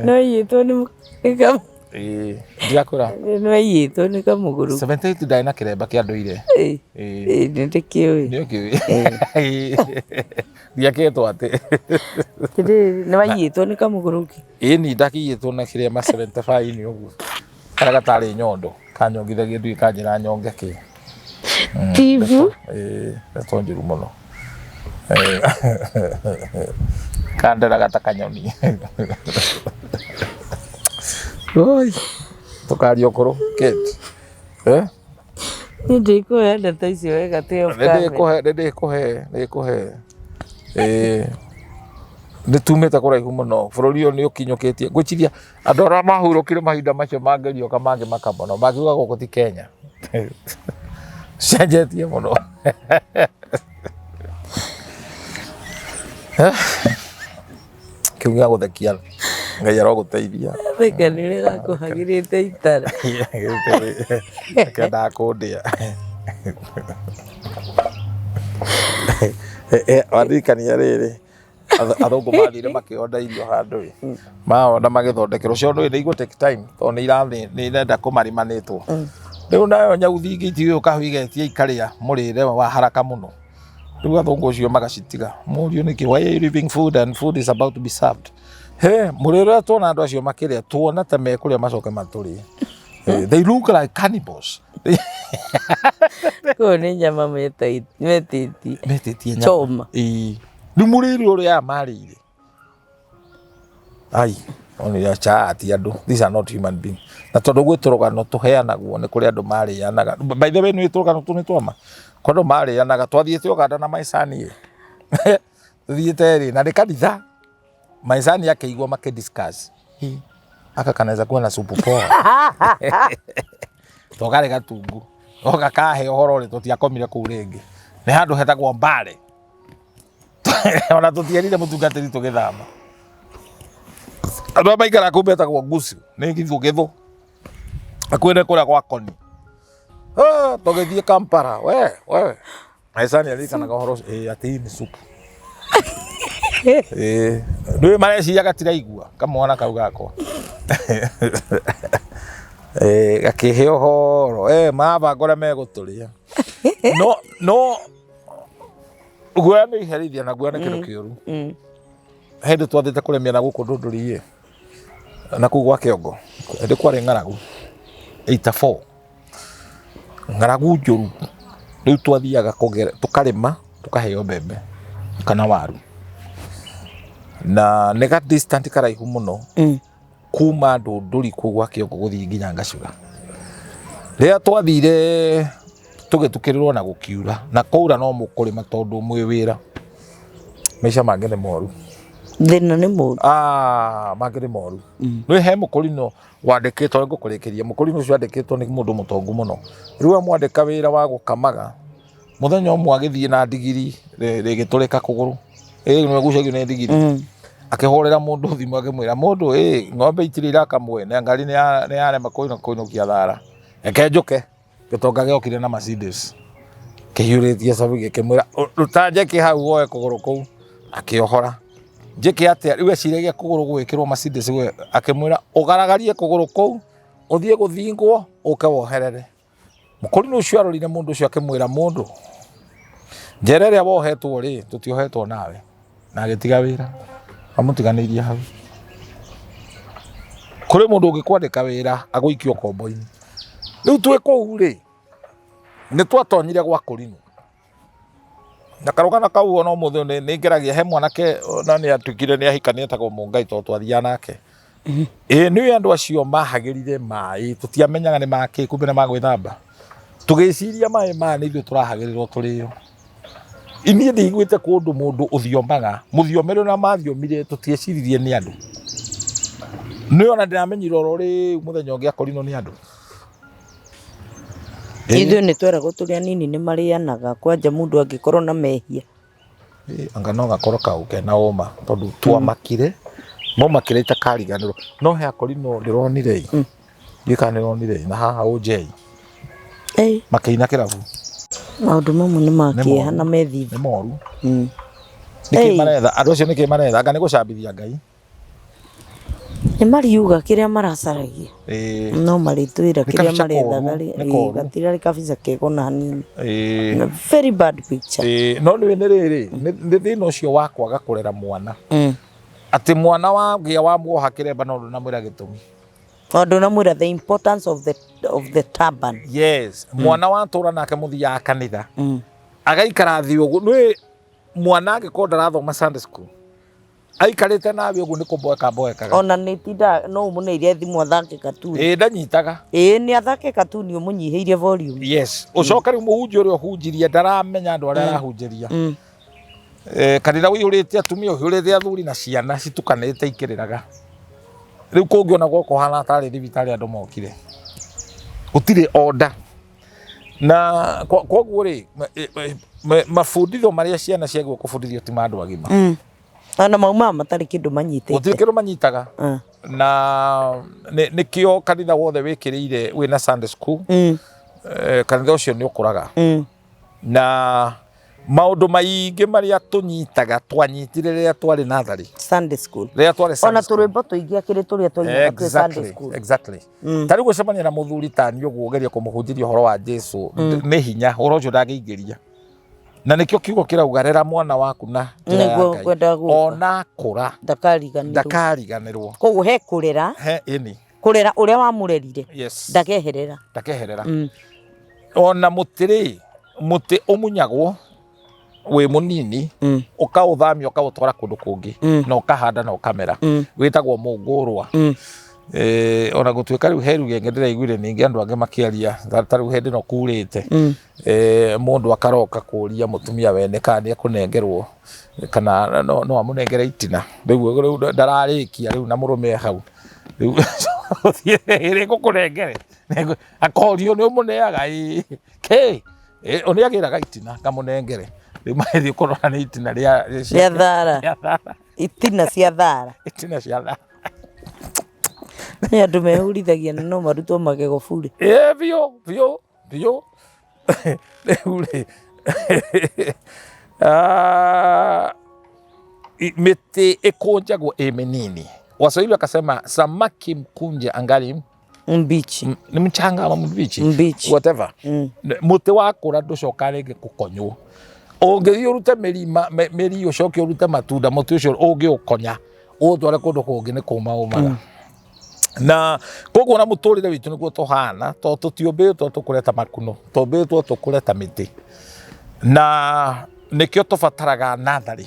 No iyĩtwo nĩ Ĩ, ndirakwĩra. No iyĩtwo nĩ kamũgũrũ. 78 ndarĩ na kĩremba kĩa ndũire. Ĩ. Ĩ. Ĩ, nĩ ndĩkĩũĩ. Nĩ ũkĩũĩ. Ndiakĩtwo atĩ. Atĩrĩrĩ, nĩ waiyĩtwo nĩ kamũgũrũki? Ĩ, ni ndakĩiyĩtwo na kĩremba 75 nĩ ũguo. Karĩa gatarĩ nyondo kanyongithagia ndiũĩ kanjĩra nyonge kĩ. Tibu. Ĩ, ndeto njũru mũno. Kanderaga ta kanyoni. Oi, tũkaria ũkũrũ Kate. Eh? Niĩ ndikũhe ndeto icio wega twĩ off camera. Nĩndĩkũhe, nĩndĩkũhe, nĩndĩkũhe. Ĩĩ. Nĩtumĩte kũraihu mũno, bũrũri ũyũ nĩ ũkinyũkĩtie. Ngwĩciria andũ arĩa mahurũkire mahinda macio mangĩriũka mangĩmaka mũno, mangiuga gũkũ ti Kenya. Cenjetie mũno. Kĩu gĩa gũthekia Ngai arogũteithia. Theka nĩ ũrĩa gakũhagĩrĩte itara. Kendaga kũndĩa. Wandirikania rĩrĩ, athũngũ mathire makĩonda irio handũ ĩ, maonda magĩthondekerwo ciondo nĩ igũ take time tondũ nĩ irathiĩ nĩ irenda kũmarimanĩtwo. Rĩu nayo nyauthi ingĩ itiũĩ kahũa igetia ikarĩa mũrĩre wa haraka mũno. Rĩu athũngũ acio magacitiga, mũriũ nĩkĩ, why are you leaving food and food is about to be served? He, mũrĩre ũrĩa tuona andũ acio makĩrĩa, tuona ta mekũrĩa macoke matũrĩe. They look like cannibals. Kũu nĩ nyama metĩtie. Metĩtie nyama. Choma. Ĩĩ. Rĩu mũrĩre ũrĩa aya marĩire. Ai, onire aca ti andũ. These are not human beings. Na tondũ gwĩ tũrũgano tũheanagwo nĩ kũrĩ andũ marĩanaga. By the way nĩ tũrũgano tũ nĩ twama. Kwĩ andũ marĩanaga. Twathiĩte Uganda na maicani ĩ. Tũthiĩte rĩ, na nĩ kanitha. Maicani akĩigua makĩ discuss. Hi, aka kanaweza kuwa na supu poa. Tokarĩ gatungu. Oka kahe ũhoro rĩ, tũtiakomire kũu rĩngĩ. Nĩ handũ hetagwo Mbale. Ona tũtierire mũtungatĩri tũgĩthama. Andũ arĩa maikaraga kũu metagwo Ngucu, nĩ githũ gĩthũ. Hakuhĩ nĩ kũrĩa gwa Koni. Ah, tũgĩthiĩ Kampala, we, we. Maicani aririkanaga ũhoro ũcio, ĩĩ atĩ hii nĩ supu. Ĩĩ, ndũĩ mareciria gatiraigua kamwana kau gakwa. Ĩĩ, gakĩhe ũhoro, eh, marabanga ũrĩa megũtũrĩa. No, no, guoya nĩ iherithia na guoya nĩ kĩndũ kĩũru. Hĩndĩ twathiĩte kũrĩmia na gũkũ ndũndũri ĩ, na kũu gwa Kĩongo, hĩndĩ kwarĩ ng'aragu 84 ng'aragu njũru. Rĩu twathiaga kũgera tũkarĩma tũkaheo mbembe kana waru, na nĩ ga distance karaihu mũno kuma Ndũndũri kũu gwa Kĩongo gũthiĩ nginya Ngacũra. Rĩrĩa twathire tũgĩtukĩrĩrwo na gũkiura, na kwaura no mũkũrĩma tondũ mwĩ wĩra. Maica mangĩ nĩ moru. Thĩna nĩ mũru. Ah, mangĩ nĩ moru. Nĩ he mũkũrinũ wandĩkĩtwo, ngũkũrĩkĩria, mũkũrinũ ũcio wandĩkĩtwo nĩ mũndũ mũtongu mũno. Rĩu amwandĩka wĩra wa gũkamaga, mũthenya ũmwe agĩthiĩ na ndigiri rĩgĩtũrĩka kũgũrũ. Ĩ nĩ gucagio nĩ ndigiri. Akĩhũrĩra mũndũ thimũ akĩmwĩra mũndũ ĩ ng'ombe itirĩ irakamwo na ngari nĩ yarema kũinũkia thara. Reke njũke. Gĩtonga gĩokire na Mercedes kĩhiũrĩtie cabi gĩkĩmwĩra ruta njeki hau woe kũgũrũ kũu. Akĩohora. Njĩke atĩa? Rĩu eciragia kũgũrũ gwĩkĩrwo Mercedes we akĩmwĩra ũgaragarie kũgũrũ kũu ũthiĩ gũthingwo ũke woherere. Mũkũrinũ ũcio arorire mũndũ ũcio akĩmwĩra mũndũ njera ĩrĩa wohetwo rĩ tũtiohetwo nawe. Na agĩtiga wĩra amũtiganĩirie hau. Kũrĩ mũndũ ũngĩkwandĩka wĩra agũikie ũkombo-inĩ. Rĩu twĩ kũu rĩ nĩ twatonyire gwa kũrinũ na karũgano kau ona ũmũthĩ ũyũ nĩ ngeragia he mwanake na nĩ atuĩkire nĩ ahikania etagwo Mũngai tondũ twathiaga nake. Ĩĩ nĩ andũ acio mahagĩrire maĩ tũtiamenyaga nĩ makĩ kumbe nĩ ma gwĩthamba. Tũgĩciria maĩ maya nĩ ithuĩ tũrahagĩrĩrwo tũrĩo. Niĩ ndiguĩte kũndũ mũndũ ũthiomaga mũthiomere ũrĩa mathiomire tũtieciririe nĩ andũ. Nĩ ona ndĩramenyire oro rĩu mũthenya ũngĩ akorirwo nĩ andũ. Ithuĩ nĩ tweragwo tũrĩ anini nĩ marĩanaga kwanja mũndũ angĩkorwo na mehia. Anga no gakorwo kau kena ũma tondũ twamakire maumakire itakariganĩrwo no he akorino ndĩronire ĩ ndiũĩ kana nĩũronire na haha ũnjei makĩina kĩrabu. Maũndũ mamwe nĩ ma kĩeha na me thithi. Nĩ moru. Nĩkĩ maretha andũ acio nĩkĩ maretha anga nĩ gũcambithia Ngai. Nĩ mariuga kĩrĩa maracaragia no marĩtwĩra kĩrĩa marethaga rĩ gatirarĩ kabica kega ona hanini. A very bad picture. No nĩ nĩ rĩrĩ nĩ thĩna ũcio wa kwaga kũrera mwana atĩ mwana wagĩa wamuoha kĩremba no ndũnamwĩra gĩtũmi. Tondũ ndũnamwĩra the importance of the turban. Yes, mwana watũra nake mũthiaga kanitha agaikara thĩ ũguo nĩ Mwana angĩkorwo ndarathoma Sunday school, aikarĩte nawe ũguo nĩ kũmboeka mboekaga. Ona nĩ tinda no ũmũneire thimũ athake katuni. Ĩĩ, ndanyitaga. Ĩĩ, nĩ athake katuni ũmũnyihĩirie volume. Yes, ũcoke rĩu mũhunjia ũrĩa ũhunjirie ndaramenya andũ arĩa arahunjĩria. Kanitha ũiyũrĩte atumia, ũiyũrĩte athuri na ciana citukanĩte ikĩrĩraga. Rĩu kũngĩona gwakwa hana tarĩ thibitarĩ andũ mokire, gũtirĩ order. Na koguo rĩ, mabundithio marĩa ciana ciagĩrĩirwo kũbundithio ti ma andũ agima. Ona maumaga matarĩ kĩndũ manyitĩte. Gũtirĩ kĩndũ manyitaga. Na nĩkĩo kanitha wothe wĩkĩrĩire wĩna Sunday school. Kanitha ũcio nĩ ũkũraga. Na maũndũ maingĩ marĩa tũnyitaga twanyitire rĩrĩa twarĩ natharĩ. Sunday school. Rĩrĩa twarĩ Sunday Ona tũrwĩmbo tũingĩ akĩrĩ tũrĩa twainaga twĩ Sunday school. Exactly. Ta rĩu gũcemania na mũthuri tani ũguo ũgerie kũmũhunjĩria ũhoro wa Jesu nĩ hinya, ũhoro ũcio ndangĩingĩria. Na nĩkĩo kiugo kĩrauga rera mwana waku na njĩra ya Nĩguo Ngai. ngwendaga gũka. Ona akũra ndakariganĩrwo. Ndakariganĩrwo. Koguo he kũrera. He ĩni. Kũrera ũrĩa wamũrerire. Yes. Ndakeherera. Ndakeherera. Ona mũtĩ rĩ, mũtĩ ũmunyagwo wĩ mũnini, ũkaũthamia ũkaũtwara kũndũ kũngĩ, na ũkahanda na ũkamera, wĩtagwo mũngũrwa. Ona gũtuĩka rĩu he rugenge ndĩraiguire ningĩ andũ angĩ makĩaria ta rĩu hĩndĩ ĩno kurĩte, mũndũ akaroka kũria mũtumia wene kana nĩ ekũnengerwo kana no amũnengere itina. Rĩu ndararĩkia rĩu na mũrũme hau rĩu ĩrĩ ngũkũnengere, akorio nĩ ũmũneaga ĩĩ kĩ nĩ agĩraga itina ngamũnengere. Rĩu magĩthiĩ kũrora nĩ itina rĩa thara. Rĩa thara. Itina cia thara. Itina cia thara. Nĩ andũ mehurithagia na no marutwo magego bure. Ĩĩ, biũ biũ biũ. Rĩu rĩ, mĩtĩ ĩkũnjagwo ĩ mĩnini. Waswahili wakasema samaki mkunje angali mbichi. Nĩ mchanga ama mbichi? Mbichi. Whatever. Mũtĩ wakũra ndũcoka rĩngĩ kũkonywo. Ũngĩthiĩ ũrute mĩri ũcoke ũrute matunda, mũtĩ ũcio ũngĩũkonya ũtware kũndũ kũngĩ nĩ kũma ũmaga. Na koguo na mũtũrĩre witũ nĩguo tũhana, to tũtiũmbĩtwo tũkũre ta makuno, tũmbĩtwo tũkũre ta mĩtĩ. Na nĩkĩo tũbataraga natharĩ.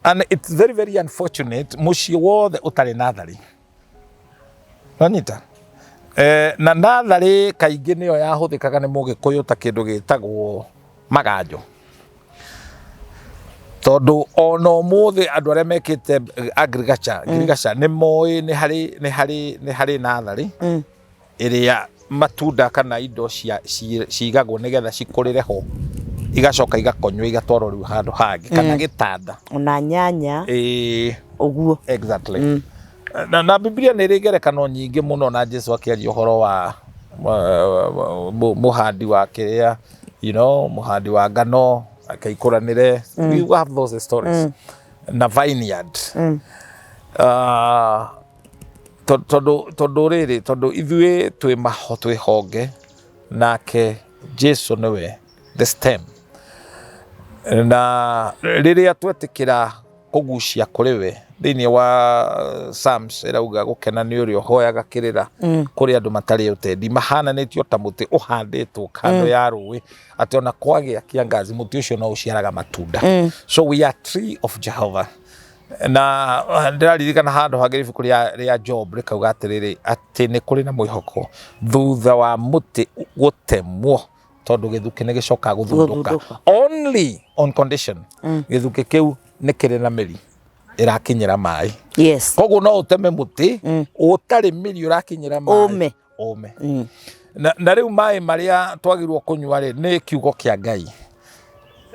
And it's very very unfortunate mũciĩ wothe ũtarĩ natharĩ. Nanyita? Na natharĩ kaingĩ nĩyo yahũthĩkaga nĩ mũgĩkũyũ ta kĩndũ gĩtagwo maganjo. Tondũ ona ũmũthĩ andũ arĩa mekĩte agriculture, agriculture nĩ moĩ nĩ harĩ natharĩ ĩrĩa matunda kana indo cigagwo nĩgetha cikũrĩre ho, igacoka igakonywo igatwarwo rĩu handũ hangĩ kana gĩtanda. Ona nyanya. Ũguo. Exactly. Na Biblia nĩ ĩrĩ ngerekano nyingĩ mũno, na Jesu akĩaria ũhoro wa mũhandi wa kĩrĩa, mũhandi wa ngano akaikũranĩre. We have those stories. Na vineyard. Tondũ rĩrĩ, tondũ ithuĩ twĩ maho, twĩ honge, nake Jesu nĩwe the stem. Na rĩrĩa twetĩkĩra kũgucia kũrĩ we, thĩinĩ wa Psalms ĩrauga gũkena nĩ ũrĩa ũhoyaga kĩrĩra kũrĩ andũ matarĩ ũtendi, mahananĩtio ta mũtĩ ũhandĩtwo kando ya rũĩ, atĩ ona kwagĩa kĩangazi mũtĩ ũcio no ũciaraga matunda. So we are tree of Jehovah. Na ndĩraririkana handũ hangĩ ibuku rĩa Job rĩkauga atĩrĩrĩ, atĩ nĩ kũrĩ na mwĩhoko thutha wa mũtĩ gũtemwo, tondũ gĩthukĩ nĩ gĩcokaga gũthundũka. Gũthundũka. Only on condition gĩthukĩ kĩu nĩ kĩrĩ na mĩri ĩrakinyĩra maĩ. Koguo no ũteme mũtĩ ũtarĩ mĩri ũrakinyĩra maĩ. Ũme. Ũme. Na rĩu maĩ marĩa twagĩrĩirwo kũnyua rĩ, nĩ kiugo kĩa Ngai.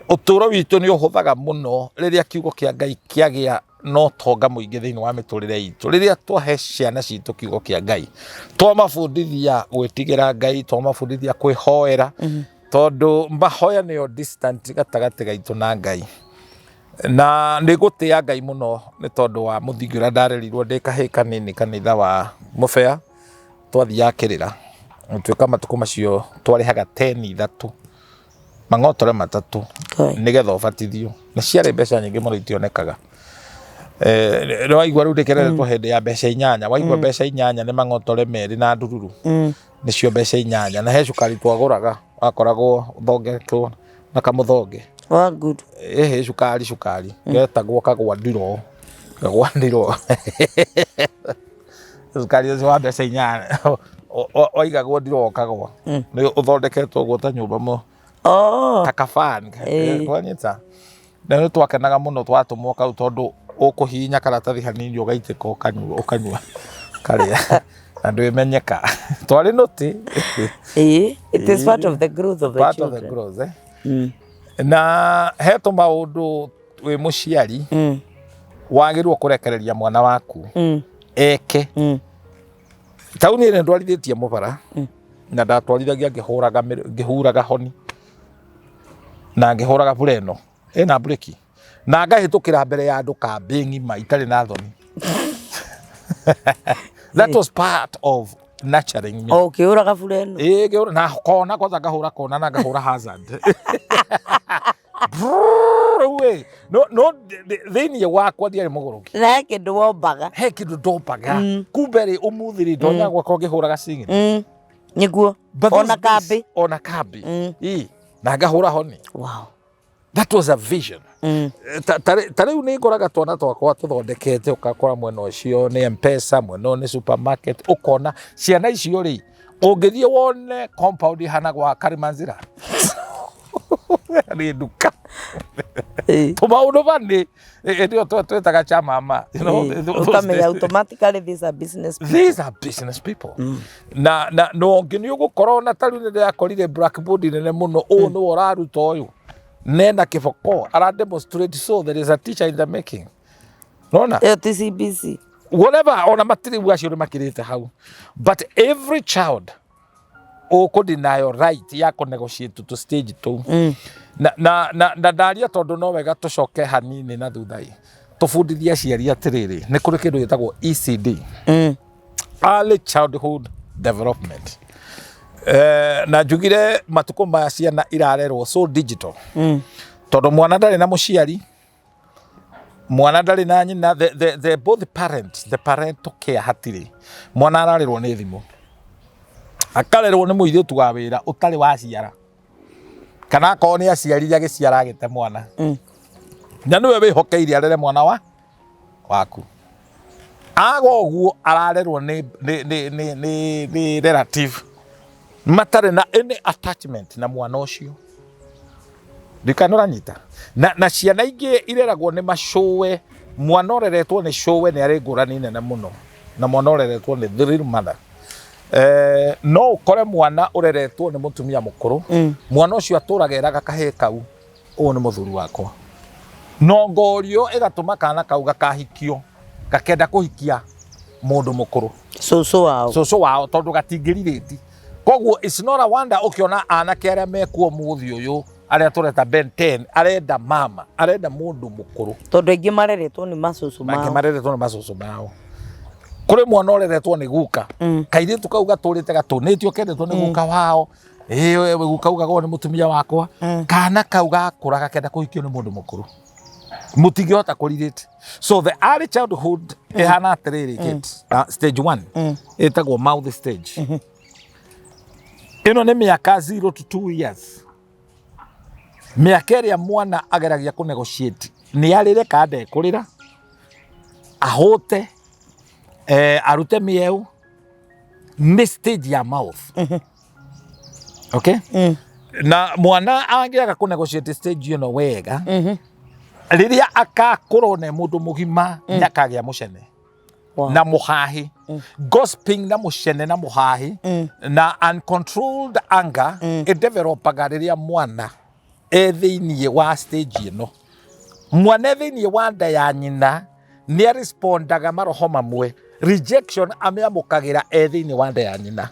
Ũtũũro witũ nĩ ũhũthaga mũno rĩrĩa kiugo kĩa Ngai kĩagĩa na ũtonga mũingĩ thĩinĩ wa mĩtũrĩre itũ. Rĩrĩa twahe ciana citũ kiugo kĩa Ngai, twamabundithia gwĩtigĩra Ngai, twamabundithia kwĩhoera, tondũ mahoya nĩyo distant gatagatĩ gaitũ na Ngai. Na nĩ ngũtĩa Ngai mũno nĩ tondũ wa mũthingi ũrĩa ndarerirwo ndĩ kahĩĩ kanini kanitha wa Mũbĩa, twathiaga kĩrĩra. Gũtuĩka matukũ macio twarĩhaga teni ithatũ, mang'otore matatũ, nĩgetha ũbatithio. Na ciarĩ mbeca nyingĩ mũno itionekaga. Nĩ waigua rĩu ndĩkereretwo hĩndĩ ya mbeca inyanya, waigua mbeca inyanya nĩ mang'otore merĩ na ndururu. Nĩcio mbeca inyanya. Na he cukari twagũraga, wakoragwo ũthongetwo na kamũthonge. Wa good. Ĩhĩ, cukari cukari getagwo kagwandiro, kagwandiro, cukari ũcio wa mbeca 8 waigagwo ndiro kagwa nĩ ũthondeketwo ũguo ta nyũmba mo Oh. ta kabani. Kwanyita na nĩ twakenaga mũno twatũmwo kau, tondũ ũkũhihinya karatathi hanini, ũgaitĩka, ũkanyua, ũkanyua karĩa na ndwĩmenyeka twarĩ nũti. It is part of the growth of the Part of the children. growth, eh? Na he tũmaũndũ wĩ mũciari wagĩrĩirwo kũrekereria mwana waku eke. Tauni ĩrĩa ndwarithĩtie mũbara na ndatwarithagia ngĩhũraga ngĩhuraga honi na ngĩhũraga bureno ĩna breki na ngahĩtũkĩra mbere ya andũ kambĩ ng'ima itarĩ na thoni. That was part of nurturing me. O ũkĩũraga bureno. Ĩĩ, ngĩhũra na kona kwanza, ngahũra kona na ngahũra hazard. Rĩu ĩ, no thĩinĩ wakwa ndiarĩ mũgũrũki. Na he kĩndũ wombaga. He kĩndũ ndombaga. Kumbe rĩ, ũmũthĩ rĩ, ndonya gwakwa ngĩhũraga cing'ini. Nĩguo. But those Ona days, kambĩ. Ona kambĩ. Ĩ, na ngahũra honi. That was a vision. Ta rĩu nĩ ngoraga twana twakwa tũthondekete, ũgakora mwena ũcio nĩ Mpesa, mwena ũyũ nĩ supermarket, ũkona ciana icio rĩ, ũngĩthiĩ wone compound ihana gwa Karimanzira nĩ nduka. Tũmaũndũ bani hĩndĩ ĩyo twetaga cha mama, you know, those Ũkamenya days. automatically these are business people. These are business people. Na no ũngĩ nĩ ũgũkora ona ta rĩu nĩ ndĩrakorire blackboard nene mũno, ũũ nĩwe ũraruta ũyũ nena kĩboko ara demonstrate, so there is a teacher in the making, nona. Ĩyo ti CBC. Whatever, ona matirĩ acio nĩ makĩrĩte hau, but every child ũkũ right ya kũ negotiate to stage tũu. Na ndaria tondũ no wega tũcoke hanini na thutha ĩ tũbundithie aciari atĩrĩrĩ, nĩ kũrĩ kĩndũ gĩtagwo ECD, early childhood development. Na njugire matukũ maya ciana irarerwo so digital, tondũ mwana ndarĩ na mũciari, mwana ndarĩ na nyina, the both parents, the parental care hatirĩ. Mwana ararerwo nĩ thimũ, akarerwo nĩ mũirĩtu wa wĩra ũtarĩ waciara, kana akorwo nĩ aciarire, agĩciara agĩte mwana, na nĩwe wĩhokeire arere mwana wa waku. Aga ũguo ararerwo nĩ relative matarĩ na any attachment na mwana ũcio. Ndikana ũranyita na ciana ingĩ ireragwo nĩ macũwe. Mwana ũreretwo nĩ cũwe nĩ arĩ ngũrani nene mũno na mwana ũreretwo nĩ the real mother. No ũkore mwana ũreretwo nĩ mũtumia mũkũrũ, mwana ũcio atũraga eraga kahĩĩ kau, "Ũyũ nĩ mũthuri wakwa." No ngorio ĩgatũma kana kau gakahikio, gakenda kũhikia mũndũ mũkũrũ. Cũcũ wao. Cũcũ wao, tondũ gatingĩrirĩti. Koguo it's not a wonder ũkĩona anake arĩa mekuo mũthĩ ũyũ, arĩa tũreta Ben 10, arenda mama, arenda mũndũ mũkũrũ. Tondũ aingĩ mareretwo nĩ macũcũ Mangĩ mao. mareretwo nĩ macũcũ mao. Kũrĩ mwana ũreretwo nĩ guka. Kairĩtu kau gatũrĩte gatũnĩtio, kendetwo nĩ guka wao. Ĩĩ, guka ugagwo nĩ mũtumia wakwa. Kana kau gakũra gakenda kũhikio nĩ mũndũ mũkũrũ, mũtingĩhota kũrirĩte. So the early childhood ĩhana atĩrĩrĩ, Kate, stage 1 ĩtagwo mouth stage. Ĩno nĩ mĩaka 0 to 2 years, mĩaka ĩrĩa mwana ageragia kũ negotiate nĩ arĩre kana ndekũrĩra, ahũte, arute mĩeũ. Nĩ stage ya mouth, okay? Na mwana angĩaga kũ negotiate stage ĩno wega, rĩrĩa akakũrwo ne mũndũ mũgima, nĩ akagĩa mũcene na mũhahi, gossiping na mũcene na mũhahi na uncontrolled anger. Ĩdevelopaga rĩrĩa mwana e thĩiniĩ wa stage ĩno. Mwana e thĩiniĩ wa nda ya nyina nĩ arespondaga maroho mamwe. Rejection amĩamũkagĩra e thĩiniĩ wa nda ya nyina,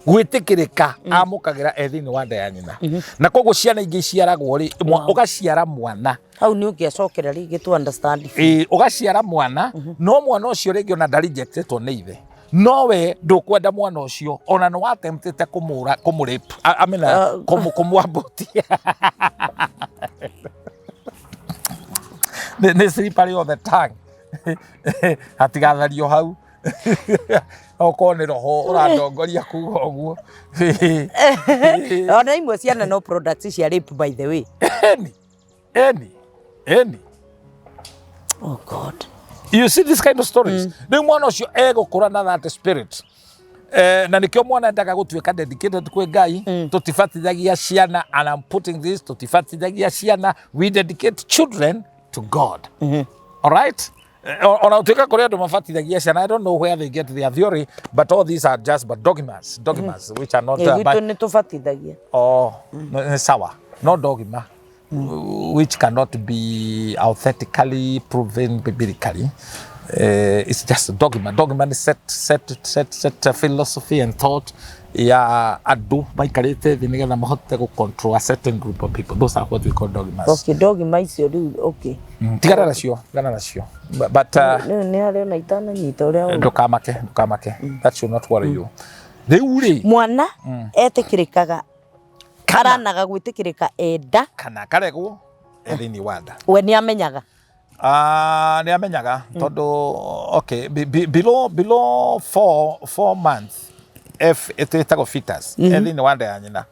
gwĩtĩkĩrĩka amũkagĩra e thĩiniĩ wa nda ya nyina. Na koguo ciana ingĩ iciaragwo rĩ, ũgaciara mwana Hau nĩ ũngĩacokera rĩngĩ to understand. Ĩĩ, ũgaciara mwana, no mwana ũcio rĩngĩ ona ndarejectetwo nĩ ithe, no we ndũkwenda mwana ũcio, ona nĩ watemptĩte kũmũra, kũmũrape, I mean, kũmwambutia. Nĩ slippery on the tongue, hatigathario hau, okorwo nĩ roho ũrandongoria kuga ũguo. Ona imwe ciana no products cia rape, by the way. Ĩni. Eni eni. Oh God. You see this kind of stories. Rĩu mwana ũcio egũkũra na that spirit. Na nĩkĩo mwana endaga gũtuĩka dedicated kwĩ Ngai. Tũtibatithagia ciana, and I'm putting this, tũtibatithagia ciana, we dedicate children to God. All right? Ona gũtuĩka kũrĩ andũ mabatithagia ciana, I don't know where they get their theory, but all these are just but dogmas which are not Gwitũ nĩ tũbatithagia. Oh, nĩ sawa, no dogma which cannot be authentically proven biblically. It's just a dogma. Dogma ni set philosophy and thought ya andũ maikarĩte thĩ nĩgetha mahote gũ control a certain group of people. Those are what we call dogmas. Okay, dogma icio rĩu, okay. Tigana nacio, tigana nacio. But Rĩu nĩ harĩ ona itananyita ũrĩa ũru. Ndũkamake, ndũkamake. That should not worry you. Rĩu rĩ, Mwana etĩkĩrĩkaga aranaga gwĩtĩkĩrĩka enda kana karegwo e thĩinĩ wa nda. We nĩ amenyaga. Ah, nĩ amenyaga tondũ okay, below 4 months, F ĩtagwo fetus, e thĩinĩ wa nda ya nyina,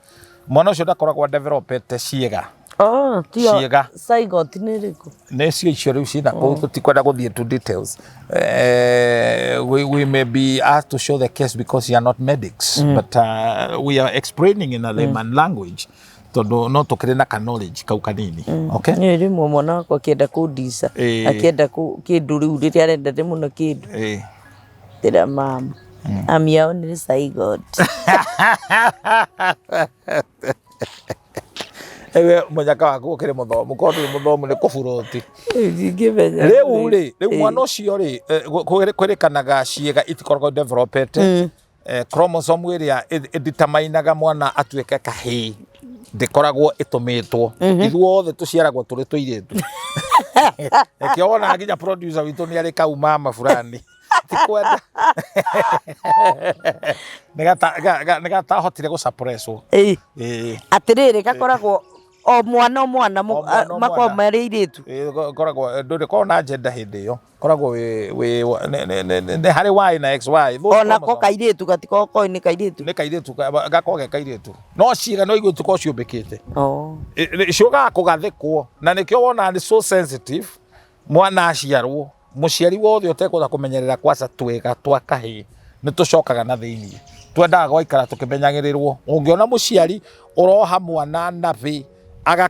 mwana ũcio ndakoragwo developete ciĩga. Oh, tio Ciĩga. Zygote nĩ ĩrĩkũ? Nĩcio icio rĩu ciĩna kũu, tũtikwenda gũthiĩ to details. We may be asked to show the case because you are not medics, but we are explaining in a layman language tondũ no tũkĩrĩ na ka knowledge kau kanini, okay? Nĩ rĩmwe mwana wakwa akĩenda kũndica, akĩenda kĩndũ rĩu rĩrĩa arenda mũno kĩndũ, ndĩra mama, I'm your only zygote. Ewe mũnyaka waku ũkĩrĩ mũthomu, korwo ndũrĩ mũthomu nĩ kũburoti. Ndingĩmenya. Rĩu rĩ, rĩu mwana ũcio rĩ, kwĩrĩkanaga ciĩga itikoragwo developete. Chromosome ĩrĩa ĩdeterminaga mwana atuĩke kahĩĩ ndĩkoragwo ĩtũmĩtwo. Ithuothe tũciaragwo tũrĩ tũirĩtu. Nĩkĩo wonaga nginya producer witũ nĩ arĩ kau mama fulani tikwenda nĩ gatahotire gũsuppresswo. Ĩĩ. Atĩrĩrĩ, gakoragwo o mwana o mwana O mwana o makoragwo mwana. marĩ airĩtu. Ĩĩ, koragwo ndũrĩ korwo na agenda hĩndĩ ĩyo, koragwo wĩ nĩ harĩ Y na XY. Those Onako chromosomes. Kairĩtu gatikoragwo koĩ nĩ kairĩtu. Nĩ kairĩtu, gakoragwo ge kairĩtu, no ciĩga no igue tikorwo ciũmbĩkĩte. Oh. Ciũkaga kũgathĩkwo, na nĩkĩo wonaga nĩ so sensitive. Mwana aciarwo, mũciari wothe ũtekwenda kũmenyerera kwaca twĩga twa kahĩĩ nĩ tũcokaga na thĩiniĩ, twendaga gwaikara tũkĩmenyagĩrĩrwo. Ũngĩona mũciari ũroha mwana nabĩ aga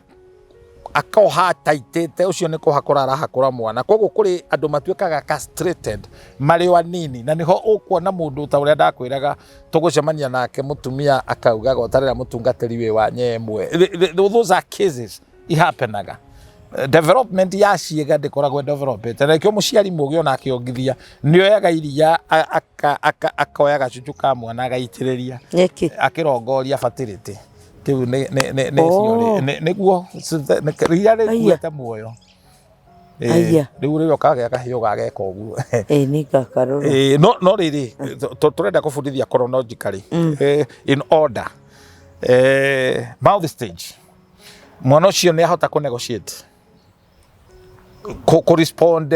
akoha ataitĩte, ũcio nĩ kũhakũra arahakũra mwana. Koguo kũrĩ andũ matuĩkaga castrated marĩ o anini, na nĩho ũkuona mũndũ ta ũrĩa ndakwĩraga tũgũcemania nake, mũtumia akauga gotarĩra mũtungatĩri wĩ wa nyemwe. Those are cases ihapenaga. Development ya ciĩga ndĩkoragwo developete, na nĩkĩo mũciari mũgĩ ona akĩongithia nĩ oyaga iria, akoya gacucu ka mwana agaitĩrĩria Nĩkĩ? akĩrongoria fertility. Kĩu nĩ Oh. nĩguo iria rĩkuĩte muoyo. Aya. Rĩu ũkagĩa kahiũ gageka ũguo. Ĩĩ, nĩ ngakarora. Ĩĩ, no rĩrĩ, tũrenda kũbundithia chronologically, in order. Mouth stage, mwana ũcio nĩ ahota kũ negotiate, kũ respond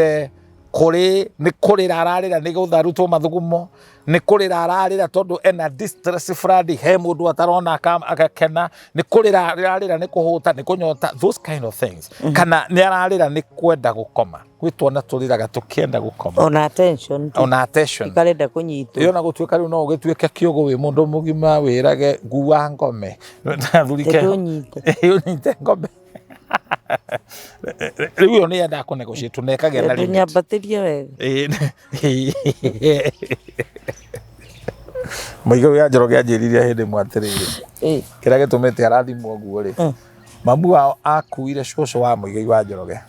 kũrĩ nĩ kũrĩra ararĩra nĩ gũtharutwo mathugumo, nĩ kũrĩra ararĩra tondũ ena distress fulani, he mũndũ atarona agakena, nĩ kũrĩra ararĩra nĩ kũhũta, nĩ kũnyota, those kind of things, kana nĩ ararĩra nĩ kwenda gũkoma. Gwĩ twana tũrĩraga tũkĩenda gũkoma. Ona attention tu. Ona attention. Ikarenda kũnyitwo. Ĩyo na gũtuĩka rĩu no ũgĩtuĩke kĩũgũ wĩ mũndũ mũgima wĩrage ngua ngome thurike. Tondũ ũnyite. Ũnyite ngome. Rĩu ĩyo nĩ yendaga kũ negotiate na ĩkagĩa na limit. Ndũnyambatĩrie wega. Ĩĩ, Mũigai wa Njoroge anjĩrire hĩndĩ ĩmwe atĩrĩrĩ, kĩrĩa gĩtũmĩte arathimwo ũguo rĩ, mamu wao akuire cũcũ wa Mũigai wa Njoroge.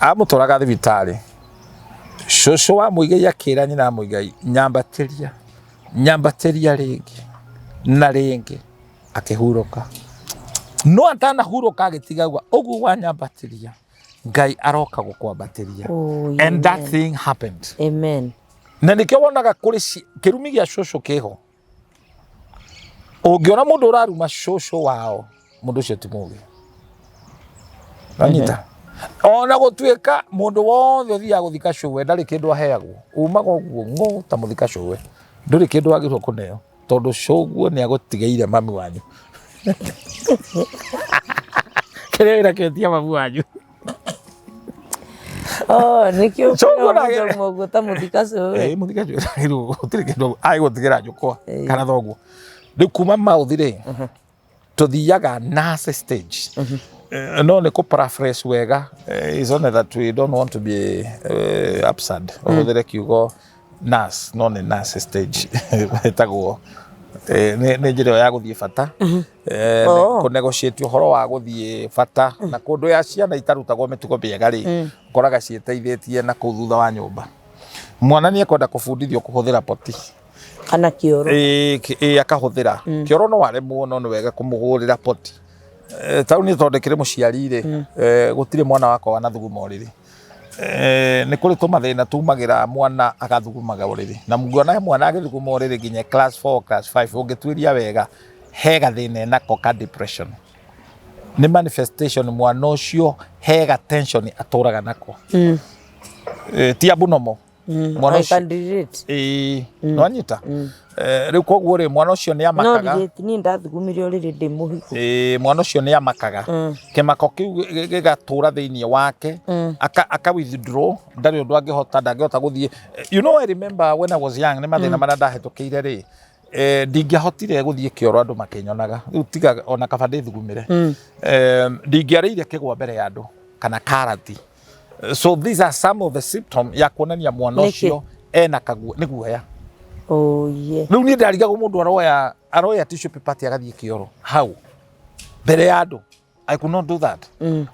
Amũtwaraga thibitarĩ, cũcũ wa Mũigai akĩra nyina wa Mũigai, "Nyambatĩria, nyambatĩria rĩngĩ na rĩngĩ." Akĩhurũka, no atanahurũka agĩtiga ũguo, "Wanyambatĩria, Ngai aroka gũkwambatĩria." Oh, And that thing happened. Amen. Na nĩkĩo wonaga kũrĩ kĩrumi gĩa cũcũ kĩho. Ũngĩona mũndũ ũraruma cũcũ wao, mũndũ ũcio ti mũgĩ. Anyita ona gũtuĩka mũndũ wothe ũthiaga gũthika cũwe ndarĩ kĩndũ aheagwo, umaga ũguo ng'ũ ta mũthika cũwe, ndũrĩ kĩndũ wagĩrĩirwo kũneo tondũ cũguo nĩ agũtigĩire mami wanyu. Kĩrĩa wĩra kĩo mamu wanyu. Oh, nĩkĩo So, ũkoraga ũguo mũndũ auma ũguo ta mũthikacu we. Ĩĩ mũthikacu rĩu gũtirĩ kĩndũ agũtigĩra njũkwa kana thoguo. Rĩu kuma mouth rĩ, tũthiaga nurse stage. No nĩ kũ paraphrase wega. It's only that we don't want to be absurd. Ũhũthĩre kiugo nurse, no nĩ nurse stage ĩtagwo nĩ njĩra ĩyo ya gũthiĩ bata. Oh. Kũ negotiate ũhoro wa gũthiĩ bata na kũndũ ya ciana itarutagwo mĩtugo mĩega rĩ, ũkoraga ciĩteithĩtie na kũu thutha wa nyũmba. Mwana nĩ ekwenda kũbundithio kũhũthĩra poti. Kana kĩoro. Ĩĩ akahũthĩra kĩoro, no aremwo, no nĩ wega kũmũgũrĩra poti. Tau niĩ tondũ ndĩkĩrĩ mũciari rĩ, gũtirĩ mwana wakwa wanathuguma ũrĩrĩ. Nĩ kũrĩ tũmathĩna tumagĩra mwana agathugumaga ũrĩrĩ, na nguona mwana agĩthuguma ũrĩrĩ nginya class 4, class 5, ũngĩtuĩria wega he gathĩna enako ka depression, nĩ manifestation mwana ũcio he ga tension atũraga nako. Ti abnormal mwana I ũcio. can relate. Ĩĩ, nĩwanyita. Rĩu koguo rĩ, mwana ũcio nĩ No amakaga. relate, niĩ ndathugumire ũrĩrĩ ndĩ mũhiku. Ĩĩ, mwana ũcio nĩ amakaga. Kĩmako kĩu gĩgatũra thĩinĩ wake, aka withdraw, ndarĩ ũndũ angĩhota, ndangĩhota gũthiĩ. I remember when I was young, nĩ mathĩna marĩa ndahĩtũkĩire rĩ, ndingĩahotire gũthiĩ kĩoro andũ makĩnyonaga. Rĩu tiga ona kaba ndĩthugumĩre. Ndingĩarĩire kĩgwa mbere ya andũ kana karati. So these are some of the symptom ya kuonania mwana Nĩkĩ? ũcio ena kaguo, nĩ guoya. Oh, yeah. Rĩu niĩ ndarigagwo mũndũ aroya tissue paper atĩ agathiĩ kĩoro hau mbere ya andũ. I could not do that.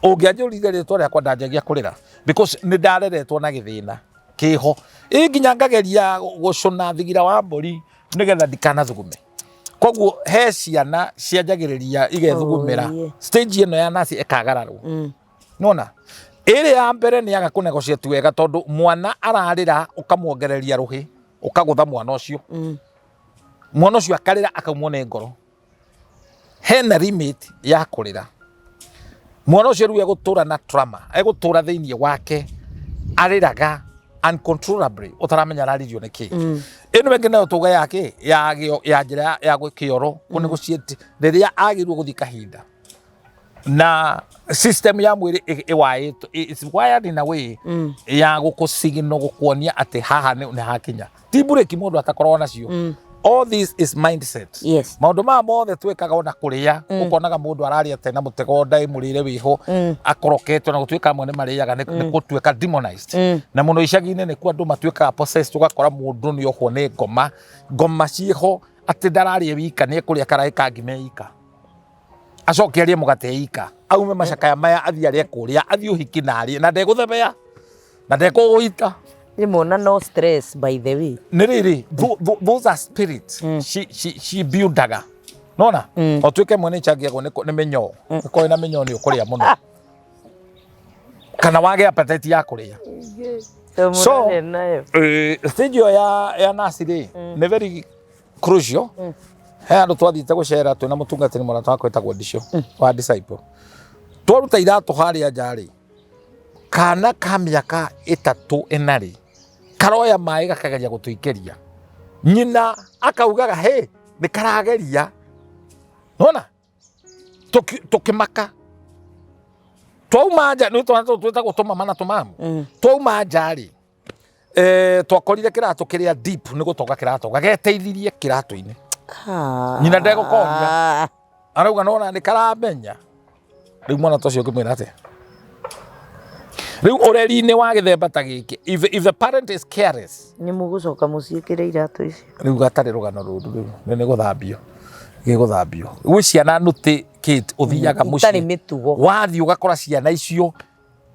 Ũngĩanjũrire rĩtwa rĩakwa, ndanjagia kũrĩra because nĩ ndareretwo na gĩthĩna kĩho, ĩ nginya ngageria gũcũna thigira wa mbũri nĩgetha ndikanathugume. Koguo he ciana cianjagĩrĩria igethugumĩra. Oh, yeah. Stage ĩno ya nasi ĩkagararwo. Nona ĩrĩ ya mbere nĩ yaga kũ negotiate wega, tondũ mwana ararĩra ũkamwongereria rũhĩ, ũkagũtha mwana ũcio. Mwana ũcio akarĩra akaumwo nĩ ngoro. Hena limit ya kũrĩra. Mwana ũcio rĩu egũtũra na trauma, egũtũra thĩinĩ wake arĩraga uncontrollably, ũtaramenya araririo nĩ kĩ. Ĩno ĩngĩ nayo tuge ya kĩ ya ya njĩra ya kĩoro kũ negotiate rĩrĩa agĩrĩirwo gũthiĩ kahinda na system ya mwĩrĩ ĩwaĩtwo, it's wired in a way ya gũkũ signal, gũkuonia atĩ haha nĩ hakinya, ti breki mũndũ atakoragwo nacio. All this is mindset. Maũndũ maya mothe twĩkaga, ona kũrĩa, ũkonaga mũndũ ararĩa tena mũtego nda ĩmũrĩre wĩho akoroketwo, na gũtuĩka amwe nĩ marĩaga nĩ gũtuĩka demonized, na mũno icagi-inĩ nĩkuo andũ matuĩkaga possessed. Ũgakora mũndũ nĩ ohwo nĩ ngoma, ngoma ciĩho atĩ ndararĩa wika, nĩ ekũrĩa karaĩ ka ngima ika, acoke arĩe mũgate ika, aume macakaya maya, athiĩ arĩe kũrĩa, athiĩ ũhiki na arĩe na ndegũthebea na ndekũgũita. Rĩmwe ona no stress, by the way. Nĩ rĩrĩ, those are spirits she buildaga nona o tuĩke mwe nĩ icangĩagwo nĩ mĩnyoo. Ũkorwo na mĩnyoo nĩ ũkũrĩa mũno kana wage appetite ya kũrĩa. So, Mũrarĩa nayo. Stage ĩyo ya nasi rĩ, nĩ very crucial. He handũ twathiĩte gũcera twĩna mũtungatĩri mũrata wakwa wĩtagwo Ndicio wa Disciple. Twaruta iratũ harĩa nja rĩ, kana ka mĩaka 3 4 rĩ, karoya maĩ gakageria gũtũikĩria. Nyina akaugaga he nĩ karageria, nona tũkĩmaka twauma nja nĩ twana tũtũ twĩtagwo tũmama na tũmamu. Twauma nja rĩ, twakorire kĩratũ kĩrĩa deep nĩ gũtoga kĩratoga geteithirie kĩratũ-inĩ. Nyina ndegũkoria. Arauga nona nĩ karamenya. Rĩu mwana ta ũcio ũngĩmwĩra atĩa? Rĩu ũreri-inĩ wa gĩthemba ta gĩkĩ, if the parent is careless, Nĩ mũgũcoka mũciĩkĩre iratũ icio. Rĩu gatarĩ rũgano rũru, rĩu nĩ gũthambio, gĩgũthambio gwĩ ciana nũtĩ kate ũthiaga Itarĩ mũciĩ mĩtugo. Wathiĩ ũgakora ciana icio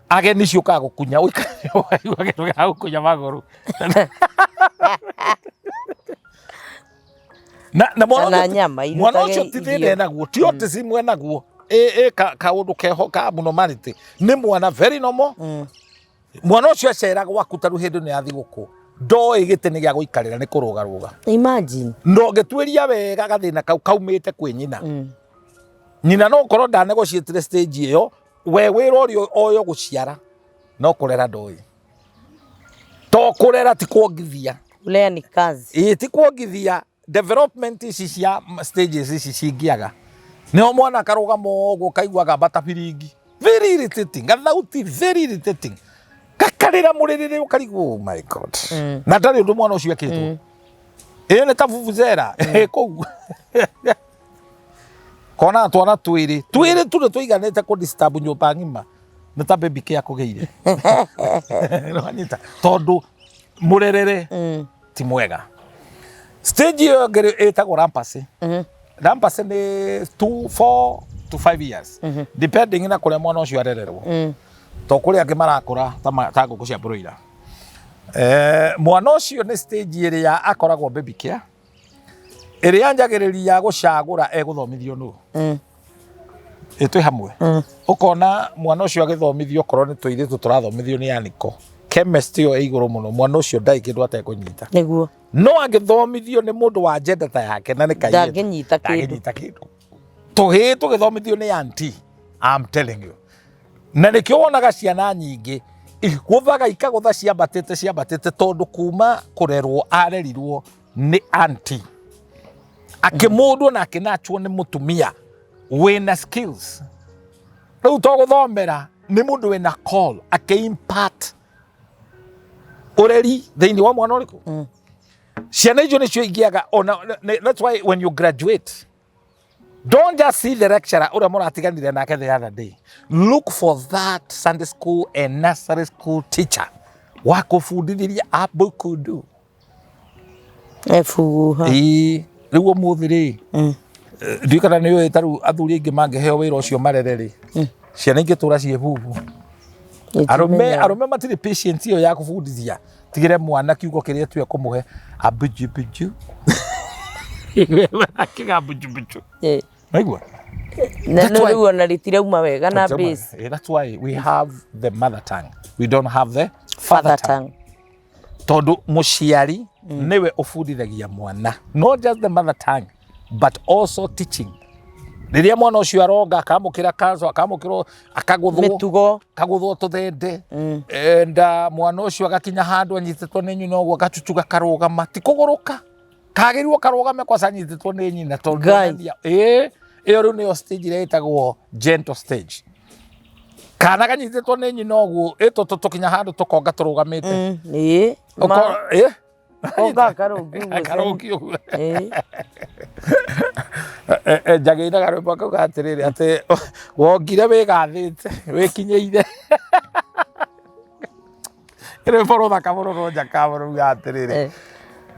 ageni ciũkaga gũkunya, ũikaire ũkaigua kĩndũ gĩa gũkunya magũrũ na mwana Kana ũcio nyama, mwana irutage ũcio ti thĩna irio. enaguo, ti autism enaguo, ĩ kaũndũ keho ka abnormality, nĩ mwana very normal. Mwana ũcio acera gwaku ta rĩu hĩndĩ ĩno ya thigũkũ, ndoĩ gĩtĩ nĩ gĩa gũikarĩra, nĩ kũrũgarũga. Imagine. Na ũngĩtuĩria wega, gathĩna kau kaumĩte kwĩ nyina. Nyina no ũkorwo ndanegotiatire stage ĩyo. We wĩra ũrĩa oyo gũciara, no kũrera ndoĩ, to kũrera ti kuongithia. Kulea ni kazi. Ĩĩ, ti kuongithia. Development ici cia stages ici cingĩaga, Nĩho mwana akarũgama ũguo kaigua gambata biringi. Very irritating. Gathauti very irritating. Gakarĩra mũrĩrĩrĩ ũkarigwo oh my God. Na ndarĩ ũndũ mwana ũcio ekĩtwo. Ĩyo nĩ ta vuvuzela ĩ kũu. Kona twana twĩrĩ twĩrĩ tu nĩ tũiganĩte kũ disturb nyũmba ng'ima nĩ ta baby care kũgĩire. Nĩwanyita? Tondũ mũrerere ti mwega. Stage ĩyo ĩngĩ ĩtagwo rampasi. Rampasi nĩ 2 4 to 5 years depending na kũrĩa mwana ũcio arererwo. To kũrĩ angĩ marakũra ta ta ngũkũ cia broiler. Mwana ũcio nĩ stage ĩrĩa akoragwo baby care ĩrĩa anjagĩrĩria gũcagũra egũthomithio nũ. Ĩ twĩ hamwe. Ũkona mwana ũcio agĩthomithio okorwo nĩ tũirĩtu tũrathomithio nĩ aniko chemistry ĩyo ĩ igũrũ mũno mwana ũcio ndarĩ kĩndũ atekũnyita. Nĩguo. No angĩthomithio nĩ mũndũ wa gender ta yake na nĩ kairĩtu Ndangĩnyita kĩndũ. ndangĩnyita kĩndũ. Tũhĩĩ tũgĩthomithio nĩ auntie, I'm telling you. Na nĩkĩo wonaga ciana nyingĩ igũthaga ikagũtha ciambatĩte ciambatĩte tondũ kuma kũrerwo arerirwo nĩ auntie. Akĩmũndwo na akĩnachwo nĩ mũtumia wĩna skills. Rĩu to gũthomera nĩ mũndũ wĩna call akĩ-impart ũreri thĩinĩ wa mwana ũrĩkũ. Ciana icio nĩcio ingĩaga ona that's why when you graduate don't just see the lecturer ũrĩa mũratiganire nake the other day. Look for that Sunday school and nursery school teacher wa kũbundithĩria abukudu. Ebuguha. Ĩĩ rĩu ũmũthĩ rĩ ndiũĩ kana nĩ ũĩ ta rĩu athuri aingĩ mangĩheo wĩra ũcio marere rĩ ciana ingĩtũra ciĩ bubu. Arũme arũme matirĩ patience ĩyo ya kũbundithia tigĩre mwana kiugo kĩrĩa tu ekũmũhe abujubuju. Akĩgambujubuju. Waigua? Na That's no why- rĩu ona rĩtirauma wega na base. That's why we have the mother tongue. We don't have the Father tongue. Tondũ mũciari nĩwe ũbundithagia mwana not just the mother tongue but also teaching. Rĩrĩa mwana ũcio aronga akamũkĩra kanco akamũkĩra akagũthwo Mĩtugo. akagũthwo tũthende and mwana ũcio agakinya handũ anyitĩtwo nĩ nyina ũguo agacucuga karũgama ti kũgũrũka kagĩrĩirwo karũgame kwaca anyitĩtwo nĩ nyina tondũ Ngai. onania ĩĩ ĩyo rĩu nĩyo stage ĩrĩa ĩtagwo gentle stage. Kana kanyitĩtwo nĩ nyina ũguo ĩtũ tũkinya handũ tũkonga tũrũgamĩte. Ĩĩ. Ĩĩ. Konga karũngi ũguo. Karũngi ũguo. Ĩĩ. Njagĩire karwĩmbo kauga atĩrĩrĩ atĩ wongire wĩgathĩte wĩkinyĩire. Rwĩmbo rũthaka mũno rwa Njakabu rauga atĩrĩrĩ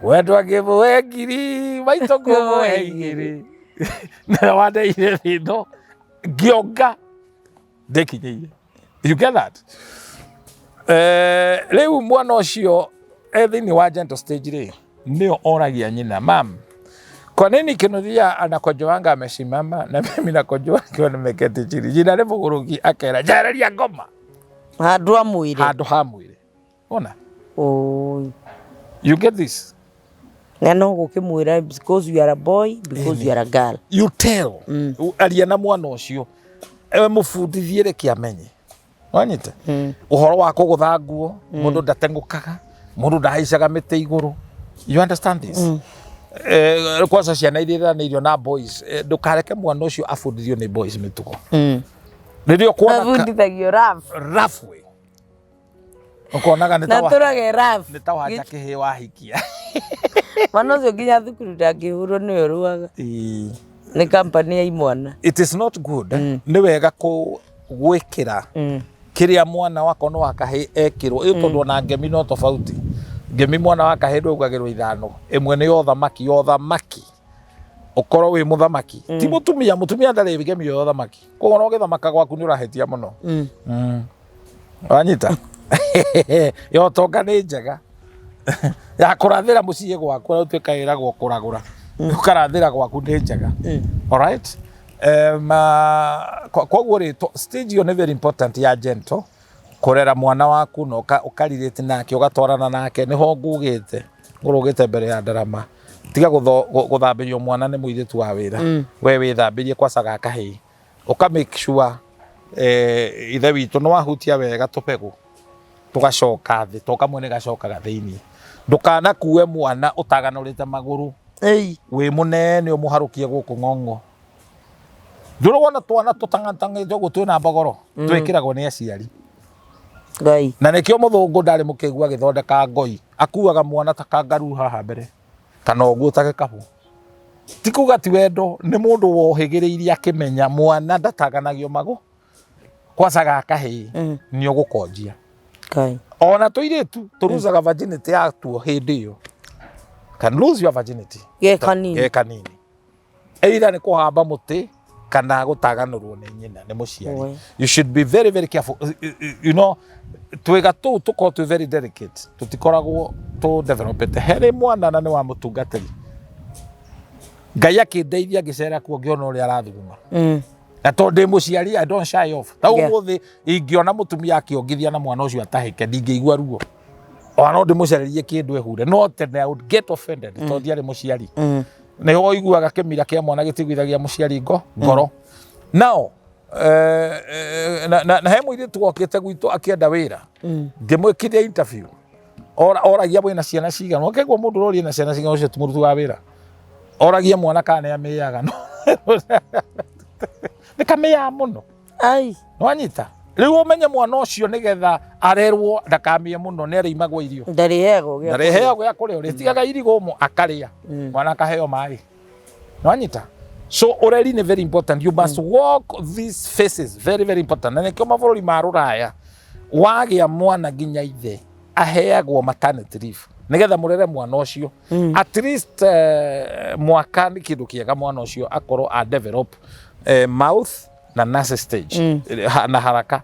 wendwo ngĩmũhe ngiri maitũ ngũmũhe igĩrĩ na wandeire thĩ ĩno ngĩonga ndĩkinyĩire. You get that? Rĩu mwana ũcio e thĩinĩ wa gentle stage rĩ nĩyo oragia nyina mam, kwa nini Kinuthia anakojoanga amesimama na mimi nakojoa nikiwa nimeketi chini? Nyina nĩ mũgũrũki akera njehereria ngoma Handũ amwĩre. Handũ hamwĩre. Ona? Oi. You get this? Na no gũkĩmwĩra because you are a boy, because you are a girl. You tell. Aria na mwana ũcio. Ewe mũbundithie reke amenye. Wanyita? Ũhoro wa kũgũtha nguo, mũndũ ndateng'ũkaga, mũndũ ndahaicaga mĩtĩ igũrũ. You understand this? Kwanza ciana iria ireranĩirio na boys, ndũkareke mwana ũcio abundithio nĩ boys mĩtugo. Rĩrĩa ũkuona Abundithagio rough. Rough way. Ũkonaga nĩ Na ta wa- tũrage rough. nĩ ta wanja kĩhĩ wahikia. Mwana ũcio nginya thukuru ndangĩhũrwo nĩwe ũrũaga. Ĩĩ. Nĩ company ya imwana. It is not good. Nĩ wega gwĩkĩra kĩrĩa mwana wakwa no wa kahĩĩ ekĩrwo ĩ tondũ ona ngemi no tofauti. Ngemi mwana wa kahĩĩ ndwaugagĩrwo ithano ĩmwe nĩ ya ũthamaki ya ũthamaki ũkorwo wĩ mũthamaki ti mũtumia mũtumia ndarĩ ngemi ya ũthamaki koguo ona ũgĩthamaka gwaku nĩ ũrahĩtia mũno. Wanyita ya ũtonga nĩ njega ya kũrathĩra mũciĩ gwaku ũrĩa ũtuĩka ĩragwo kũragũra ũkarathĩra gwaku nĩ njega. Alright? Koguo rĩ stage ĩyo nĩ very important ya gentle kũrera mwana waku na ũkarirĩte nake ũgatwarana nake nĩho ngugĩte ngũrũgĩte mbere ya ndarama tiga gũthambĩrio mwana nĩ mũirĩtu wa wĩra we wĩthambĩrie kwaca ga kahĩĩ ũka make sure ithe witũ nĩ wahutia wega tũbegũ tũgacoka thĩ to kamwe nĩ gacokaga thĩinĩ ndũkanakue mwana ũtaganũrĩte magũrũ Ei. wĩ mũnene ũmũharũkie gũkũ ng'ong'o. Ndũrĩ wona twana tũtang'atang'ĩte ũguo twĩna mbogoro twĩkĩragwo nĩ aciari. Ngai. Na nĩkĩo mũthũngũ ndarĩ mũkĩgu agĩthondeka ngoi akuaga mwana ta kangaroo haha mbere kana ũguo ta gĩkabũ. Ti kuga ti wendo, nĩ mũndũ wohĩgĩrĩirie akĩmenya mwana ndataganagio magũ kwaca gakahĩĩ nĩ ũgũkonjia. Ngai. Ona tũirĩtu tũrucaga virginity yatuo hĩndĩ ĩyo. Can lose your virginity. Ge kanini. Ge kanini. Either nĩ kũhamba mũtĩ kana gũtaganũrwo nĩ nyina nĩ mũciari. We. You should be very very careful. You know, twĩga tũu tũkoragwo twĩ very delicate, tũtikoragwo tũ developete. Harĩ mwana na nĩ wa mũtungatĩri. Ngai akĩndeithia ngĩcera kuo ngĩona ũrĩa arathuguma. Na tondũ ndĩ mũciari I don't shy off. Ta ũmũthĩ ingĩona mũtumia akĩongithia na mwana ũcio atahĩke ndingĩigua ruo. Ona no ndĩmũcarĩrie kĩndũ ehure. No tene I would get offended tondũ ndiarĩ mũciari. Nĩ ũiguaga kĩmira kĩa mwana gĩtigwithagia mũciari ngoro. Now, na he mũirĩtu wokĩte gwitũ akĩenda wĩra. Ngĩmwĩkithia interview. Oragia wĩna ciana cigana. Ũkaigua mũndũ ũroria na ciana cigana ũcio ti mũruti wa wĩra. Oragia mwana kana nĩ amĩaga. Nĩ kamĩaga mũno. Ai. Nĩwanyita? Rĩu ũmenye mwana ũcio nĩgetha arerwo ndakamĩe mũno nĩ arĩimagwo irio. Ndarĩheagwo gĩa kũrĩa. Ndarĩheagwo gĩa kũrĩa. Ũrĩtigaga irigũ ũmwe akarĩa. Mwana akaheo maĩ. Nĩwanyita? So ũreri nĩ very important. You must walk these faces. Very very important. Na nĩkĩo mabũrũri ma rũraya wagĩa mwana nginya ithe aheagwo maternity leave nĩgetha mũrere mwana ũcio. At least mwaka nĩ kĩndũ kĩega mwana ũcio akorwo a develop mouth na nurse stage na haraka.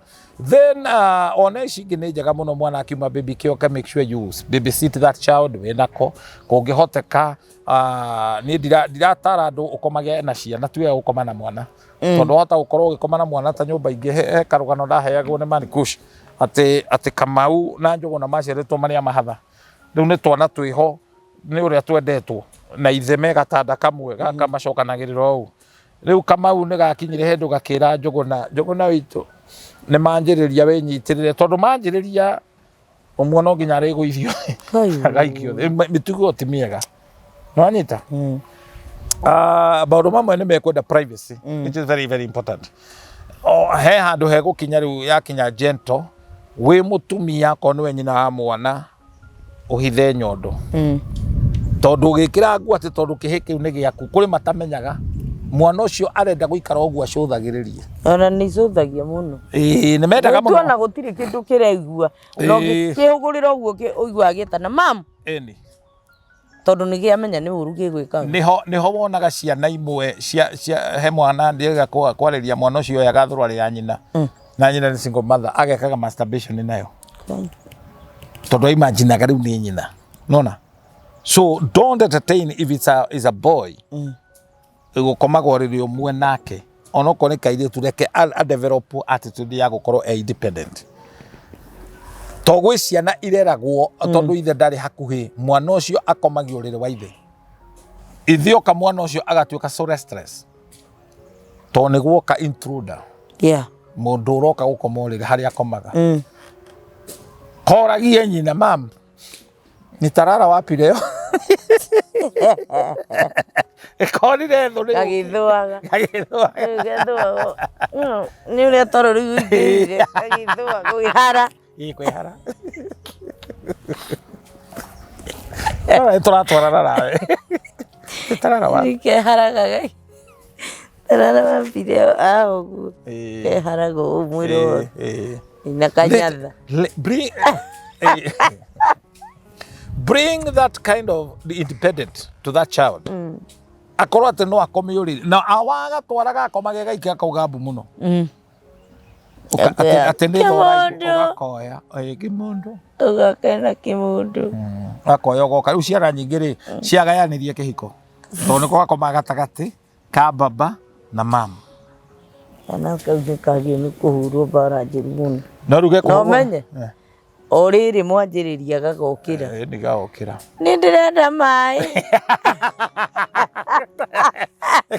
Then ona ici ingĩ nĩ njega mũno mwana akiuma baby kĩoka, make sure you babysit that child wĩnako kũngĩhoteka. Niĩ ndiratara andũ ũkomage na ciana, ti wega gũkoma na mwana. Tondũ wahota gũkorwo ũgĩkoma na mwana ta nyũmba ingĩ, he karũgano ndaheagwo nĩ Mani Kush atĩ Kamau na Njũgũna maciarĩtwo marĩ a mahatha. Rĩu nĩ twana twĩho nĩ ũrĩa twendetwo na ithe me gatanda kamwe gaka macokanagĩrĩra ũũ. Rĩu Kamau nĩ gakinyire handũ gakĩra Njũgũna, Njũgũna witũ nĩ manjĩrĩria wĩnyitĩrĩre, tondũ manjĩrĩria ũmwe no nginya arĩgũithio agaikio thĩ. Mĩtugo ti mĩega. Nĩwanyita? Maũndũ mamwe nĩ mekwenda privacy, which is very very important. He handũ hegũkinya rĩu yakinya gentle, wĩ mũtumia akorwo nĩwe nyina wa mwana ũhithe nyondo. Tondũ ũgĩkĩra nguo atĩ tondũ kĩhĩ kĩu nĩ gĩaku, kũrĩ matamenyaga mwana ũcio arenda gũikara ũguo acũthagĩrĩrie. Ona nĩ icũthagia mũno. Ĩĩ, nĩ mendaga Mũno. mũno. Gũtirĩ kĩndũ kĩraigua. Na ũngĩkĩhũgũrĩra ũguo ũiguaga gĩetana mam. Ĩni. Tondũ nĩ kĩamenya nĩ ũru gĩgwĩkaga. Nĩho wonaga ciana imwe cia he mwana ndĩrega kwarĩria mwana ũcio oyaga thũrwarĩ ya nyina. Na nyina nĩ single mother, agekaga masturbation nayo. Tondũ aimaginaga rĩu nĩ nyina. Nona? So don't entertain if it's a boy. Gũkomaga ũrĩrĩ ũmwe nake. Onokorwo nĩ kairĩtu reke a develop attitude ya gũkorwo e independent. To gwĩ ciana ireragwo tondũ ithe ndarĩ hakuhĩ, mwana ũcio akomagio ũrĩrĩ wa ithe. Ithe oka mwana ũcio agatuĩka so restless. Tondũ nĩ guoka intruder. Mũndũ ũroka gũkoma ũrĩrĩ harĩa akomaga. Koragie nyina, mam, nitarara wapi leo? Ĩkorire thũ nĩ Gagĩthũaga. Gagĩthũaga. Gagĩthũaga. Nĩ ũrĩa toro rĩu ũingĩrire. Gagĩthũa kwĩhara. Ĩ kwĩhara. Nĩ tũratwarana nawe. Nitarara wapi? Keharaga. Tarara wapi leo? Ah, ũguo. Keharaga ũũ mwĩrĩ wothe. Na kanyatha. Bring that kind of independent to that child. Akorwo atĩ no akome ũrĩrĩ. Na awagatwaraga akomage gaike akauga mbu mũno. Atĩ nĩ thora ũgakoya. Ĩ kĩmũndũ. Ũgakena kĩmũndũ. Ũgakoya ũgoka. Rĩu ciana nyingĩ rĩ, ciagayanirie kĩhiko. Tondũ nĩko gakomaga gatagatĩ ka baba na mama. Kana kau nĩ kagĩrĩirwo nĩ kũhũrwo mbara njũru mũno. No rĩu gekũhũrwo. No ũmenye? O rĩrĩ mwanjĩrĩria gagokĩra. Nĩ gagokĩra. Nĩ ndĩrenda maĩ.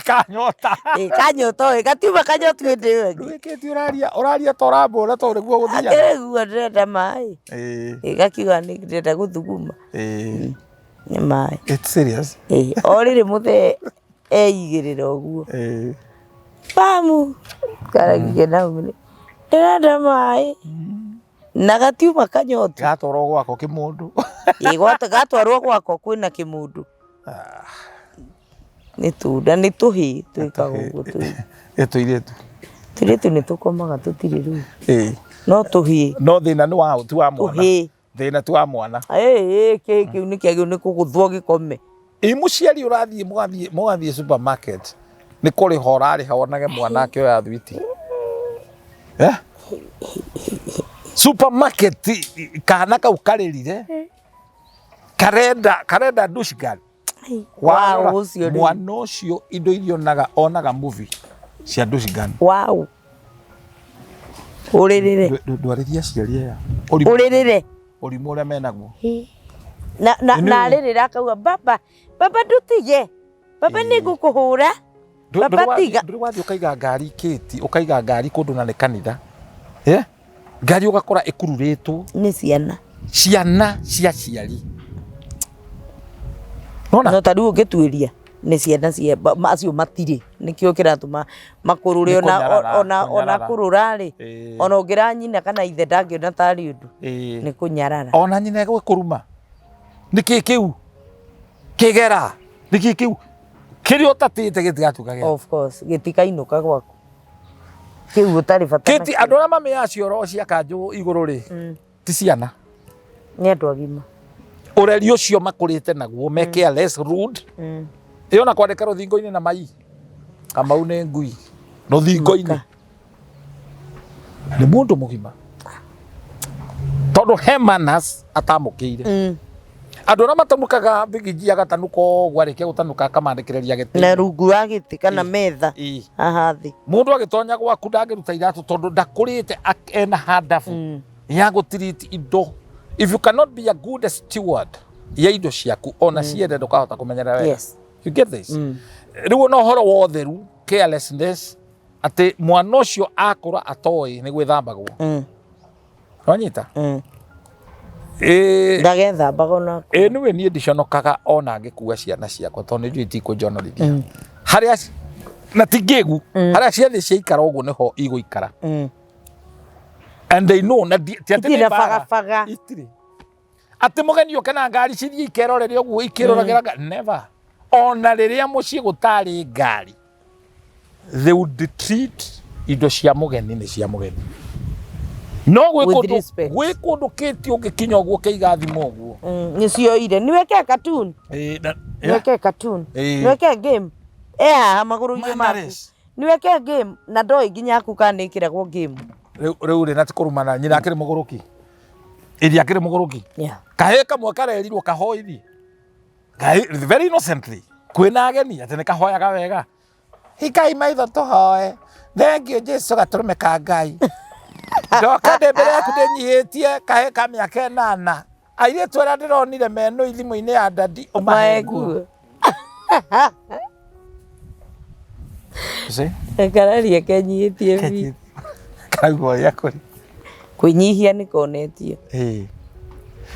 Kanyota. Kanyota ĩ, gatiuma kanyotu hĩndĩ ĩyo ĩngĩ. Ndũgĩkĩtie ũraria ta ũrambũra tondũ nĩguo gũthiaga. Akĩrĩgua ndĩrenda maĩ. Gakiuga nĩ ndĩrenda gũthuguma. Nĩ maĩ. It's serious. O rĩrĩ mũthee eigĩrĩra ũguo. Mamu karagige na ndĩrenda maĩ na gatiuma kanyotu. Gatwarwo gwako kĩmũndũ. Ĩ, gatwarwo gwakwa kwĩna kĩmũndũ. Nĩ tunda nĩ tũhĩ twĩkaga ũguo tũhĩ. Ĩ tũirĩtu. Tũirĩtu nĩ tũkomaga tũtirĩ rũu. Ĩ. No tũhĩ. No thĩna nĩ wa ti wa mwana. Tũhĩ. Thĩna ti wa mwana. Ĩ, kĩhĩ kĩu nĩ kĩagĩrĩirwo nĩ kũgũthwo gĩkome. Ĩ mũciari ũrathiĩ mũgathiĩ supermarket nĩ kũrĩha ũrarĩha wonage mwana akĩoya thwiti. Eh? Supermarket kana kau karĩrire karenda dushgan. Wow, ũcio rĩu. Mwana ũcio indo iria onaga movie cia dushgan. Wow. Ũrĩrĩre. Ndwarĩria aciari aya. Ũrĩrĩre. Ũrimũ ũrĩa menaguo. Na na arĩrĩra akauga baba, baba ndũtige. Baba nĩ ngũkũhũra. Baba tiga. Ndũrĩ wathiĩ ũkaiga ngari kĩti, ũkaiga ngari kũndũ na nĩ kanitha. Eh? Ngari ũgakora ĩkururĩtwo. Nĩ ciana. Ciana cia aciari. Nona? No ta rĩu ũngĩtuĩria nĩ ciana cia acio matirĩ nĩkĩo kĩratũma makũrũre ona kũrũra rĩ ona ũngĩra nyina kana ithe ndangĩona tarĩ ũndũ nĩ kũnyarara. Ona nyina egũkũruma. Nĩkĩ kĩu? Kĩgera. Nĩkĩ kĩu? Kĩrĩa ũtatĩte gĩtigatuĩka gĩaku. Of course, gĩtikainũka gwaku. Kĩu ũtarĩ bata. Kĩti andũ arĩa mamĩaga cioro cia kanjũ igũrũ rĩ, ti ciana. Nĩ andũ agima. Ũreri ũcio makũrĩte naguo, me careless, rude. Ĩ ona kwandĩka rũthingo-inĩ na mai. Kamau nĩ ngui. Rũthingo-inĩ. Nĩ mũndũ mũgima. Tondũ he manners atamũkĩire. Andũ arĩa matanukaga bigiji agatanuka ũguo arĩkia gũtanuka akamandĩkĩrĩria gĩtĩ. Na rungu wa gĩtĩ kana metha haha thĩ. Mũndũ agĩtonya gwaku ndangĩruta iratũ tondũ ndakũrĩte ena handabu ya gũtiriti indo. If you cannot be a good steward ya indo ciaku ona ciende ndũkahota kũmenyerera wega. Yes. You get this? Rĩu ona ũhoro wa ũtheru, carelessness, atĩ mwana ũcio akũra atoĩ nĩ gwĩthambagwo. Wanyita? Ndagethambaga ona. Ĩ nĩwe niĩ ndiconokaga ona ngĩkua ciana ciakwa tondũ nĩ njũĩ itikũnjonorithia. Harĩa na ti ngĩgu, harĩa ciathiĩ ciaikara ũguo nĩho igũikara. And they know na ti atĩ Itirĩ nĩ na mbara. bagabaga. Itirĩ. Atĩ mũgeni ũke na ngari cithiĩ ikerorere ũguo ikĩroragĩra ngari. Never. Ona rĩrĩa mũciĩ gũtarĩ ngari, they would treat indo cia mũgeni nĩ cia mũgeni. No gwĩ With kũndũ respect. gwĩ kũndũ kĩti ũngĩkinya ũguo ũkĩiga thimũ ũguo. Nĩcioire. Nĩweke cartoon. Nĩweke cartoon. Nĩweke game. E haha magũrũ-inĩ maku. Manners. Nĩweke game na ndoĩ nginya aku kana nĩĩkĩragwo game. Rĩu rĩ na ti kũrumana nyina akĩrĩ mũgũrũki. Ĩrĩa akĩrĩ mũgũrũki. Kahĩĩ kamwe karerirwo kahoithi. Kahĩĩ very innocently. Kwĩna ageni atĩ nĩ kahoyaga wega. Hikai maitho tũhoe. Thank you Jesu gatũrũme ka Ngai. Ndoka ndĩ mbere yaku ndĩnyihĩtie kahĩĩ ka mĩaka ĩnana. Airĩtu arĩa ndĩronire menũi thimũ-inĩ ya dadi ũmahe nguo. See? Kararia kenyihĩtie biũ. Karauga ũrĩa kũrĩ. Kwĩnyihia nĩ konetio.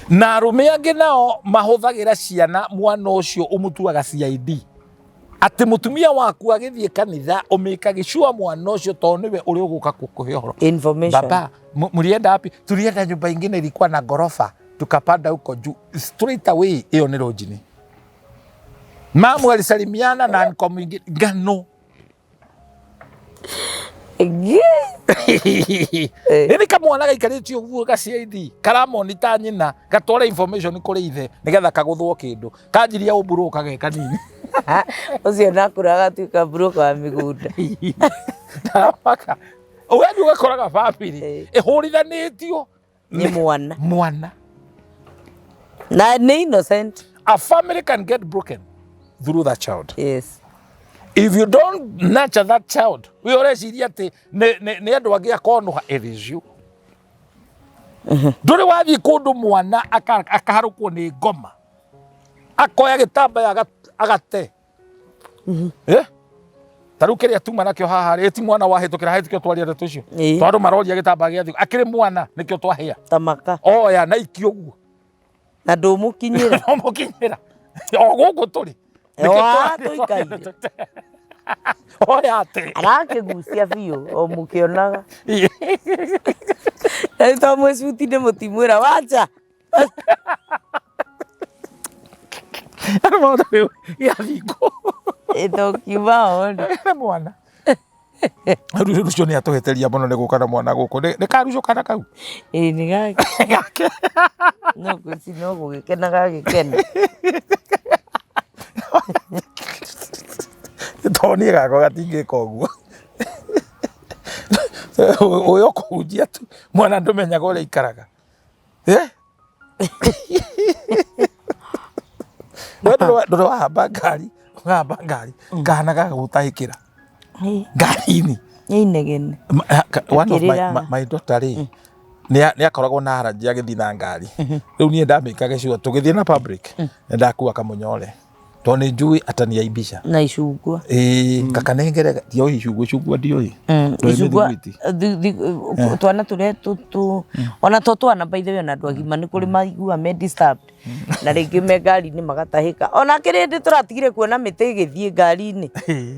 Na arũme angĩ nao mahũthagĩra ciana mwana ũcio ũmũtuaga CID. Atĩ mũtumia waku agĩthiĩ kanitha ũmĩkage sure mwana ũcio tondũ nĩwe ũrĩa ũgũka kũhe ũhoro. Information. Baba, mlienda wapi? Tulienda nyumba ingine ilikuwa na gorofa, tukapanda huko juu. Straight away ĩyo nĩ rojini. Mamu alisalimiana na nko mwingine ngano. Nĩ kamwana gaikarĩte ũguo ga CID karamonita nyina gatware information kũrĩ ithe nĩgetha kagũthwo kĩndũ kanjiria ũmburũka ge kanini. Ũcio nakũra agatuĩka broker wa mĩgũnda. Ndaramaka. Ũgathiĩ ũgakoraga bamĩrĩ ĩhũrithanĩtio Nĩ mwana. Mwana. Na nĩ innocent. A family can get broken through that child. Yes. If you don't nurture that child, we ũreciria atĩ nĩ andũ angĩ akonũha, it is you. Ndũrĩ wathiĩ kũndũ mwana akaharũkwo nĩ ngoma. Akoya gĩtambaya agate. Ta rĩu kĩrĩa tuma nakĩo haha rĩ, ti mwana wahĩtũkĩra hĩtũkĩra twaria ndeto icio. Tondũ maroria gĩtambaya gĩa thĩ. Akĩrĩ mwana nĩkĩo twahĩa. Tamaka. Oya na ikio ũguo. Na ndũmũkinyĩra. Ndũmũkinyĩra. O gũkũ tũrĩ. Wa, tũikaire. Oya atĩ. Arakĩgucia biũ o mũkĩonaga. Rĩu to mwĩ cuti-inĩ mũtimwĩra wacha. Maũndũ rĩu gĩathingwo. Ĩ to kiuma ho rĩ. Nĩ mwana. Rĩu rũcio nĩ atũhĩtĩria mũno nĩ gũka na mwana gũkũ. Nĩ karucio kana kau? Ĩ nĩ gake. Gake. No gwĩci no gũgĩkena gagĩkena. Tondũ niĩ gakwa gatingĩka ũguo. Ũyũ ũkũhunjia tu mwana ndũmenyaga ũrĩa aikaraga. Eh? We ndũrĩ wahamba ngari, ũkahamba ngari, kahana gagagũtahĩkĩra ngari-inĩ. Nĩ inegene. One of Akĩrĩraga. my daughter rĩ, nĩ akoragwo na allergy agĩthiĩ na ngari. Rĩu niĩ ndamĩkage sure tũgĩthiĩ na public, nĩ ndakua kamũnyore. Tondũ nĩ njũĩ ataniaibisha. Na icungwa. Ĩĩ, kakanengere, ndiũĩ icungwa, icungwa ndiũĩ. Ndũĩ Icungwa mĩthiguiti. Twana tũrĩa ona to twana by the way ona andũ agima nĩ kũrĩ maigua me disturbed na rĩngĩ me ngari-inĩ magatahĩka. Ona kĩrĩndĩ tũratigire kuona mĩtĩ ĩgĩthiĩ ngari-inĩ.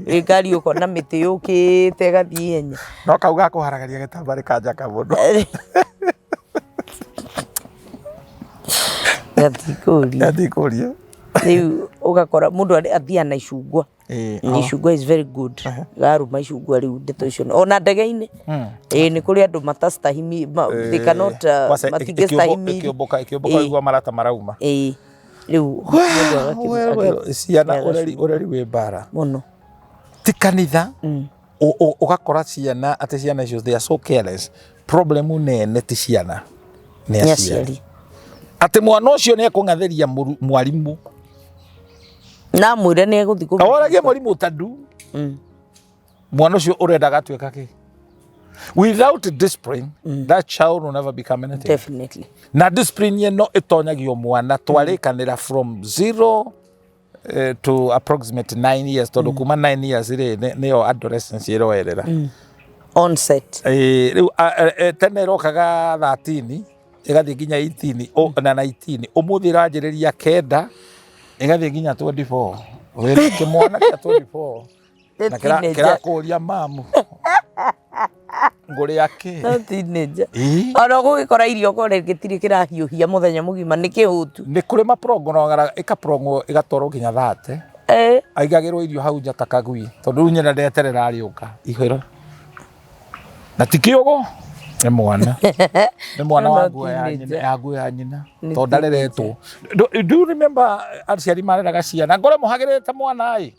Ĩ ngari ũkona mĩtĩ yũkĩte ĩgathiĩ ihenya. No kau ga kũharagania gĩtambaya kanjaka mũno. Gatikũria. Gatikũria. Rĩu ũgakora mũndũ athiaga na icungwa. Ĩĩ. Icungwa is very good. Garũma icungwa rĩu ndeto icio. Ona ndege-inĩ. Ĩĩ nĩ kũrĩ andũ matastahimi, they cannot, Kwanza matingĩstahimili. ĩkĩũmbũka ĩkĩũmbũka ũigua marata marauma. Ĩĩ. Rĩu mũndũ Well, well, ciana ũreri ũreri wĩ mbara. Mũno. Ti kanitha ũgakora ciana atĩ ciana icio they are so careless. Problem nene ti ciana nĩ Nĩ aciari. aciari. Atĩ mwana ũcio nĩ ekũng'athĩria mwarimũ. Na amwĩre nĩ egũthiĩ kũmũruta. Aworagie mwarimũ tandu. Mwana ũcio ũrenda agatuĩka kĩ? Without discipline, that child will never become anything. Definitely. Na discipline ĩno ĩtonyagio mwana twarĩkanĩra from 0 to approximate 9 years tondũ kuma 9 years rĩ nĩyo adolescence ĩroerera. Onset. Rĩu tene ĩrokaga 13 ĩgathiĩ nginya 18 na 19, ũmũthĩ ĩranjĩrĩria 9 ĩgathiĩ nginya 24. Wĩra kĩmwana kĩa 24 na kĩrakũria mamu ngũrĩa kĩ? No teenager. Ĩĩ. Ona ũgũgĩkora irio ũkore gĩtirĩ kĩrahiũhia mũthenya mũgima nĩ kĩhũtu. Nĩ kũrĩ maprong'oraga ĩkaprong'wo ĩgatwarwo nginya 30. Aigagĩrwo irio hau nja ta kagui tondũ rĩu nyina ndeterera arĩũka ihũra. Na ti kĩũgũ nĩ mwana. Nĩ mwana wa nguo ya nyina, ya nguo ya nyina. Tondũ ndareretwo. Do you remember aciari mareraga ciana? Ngore mũhagĩrĩte mwana ĩ.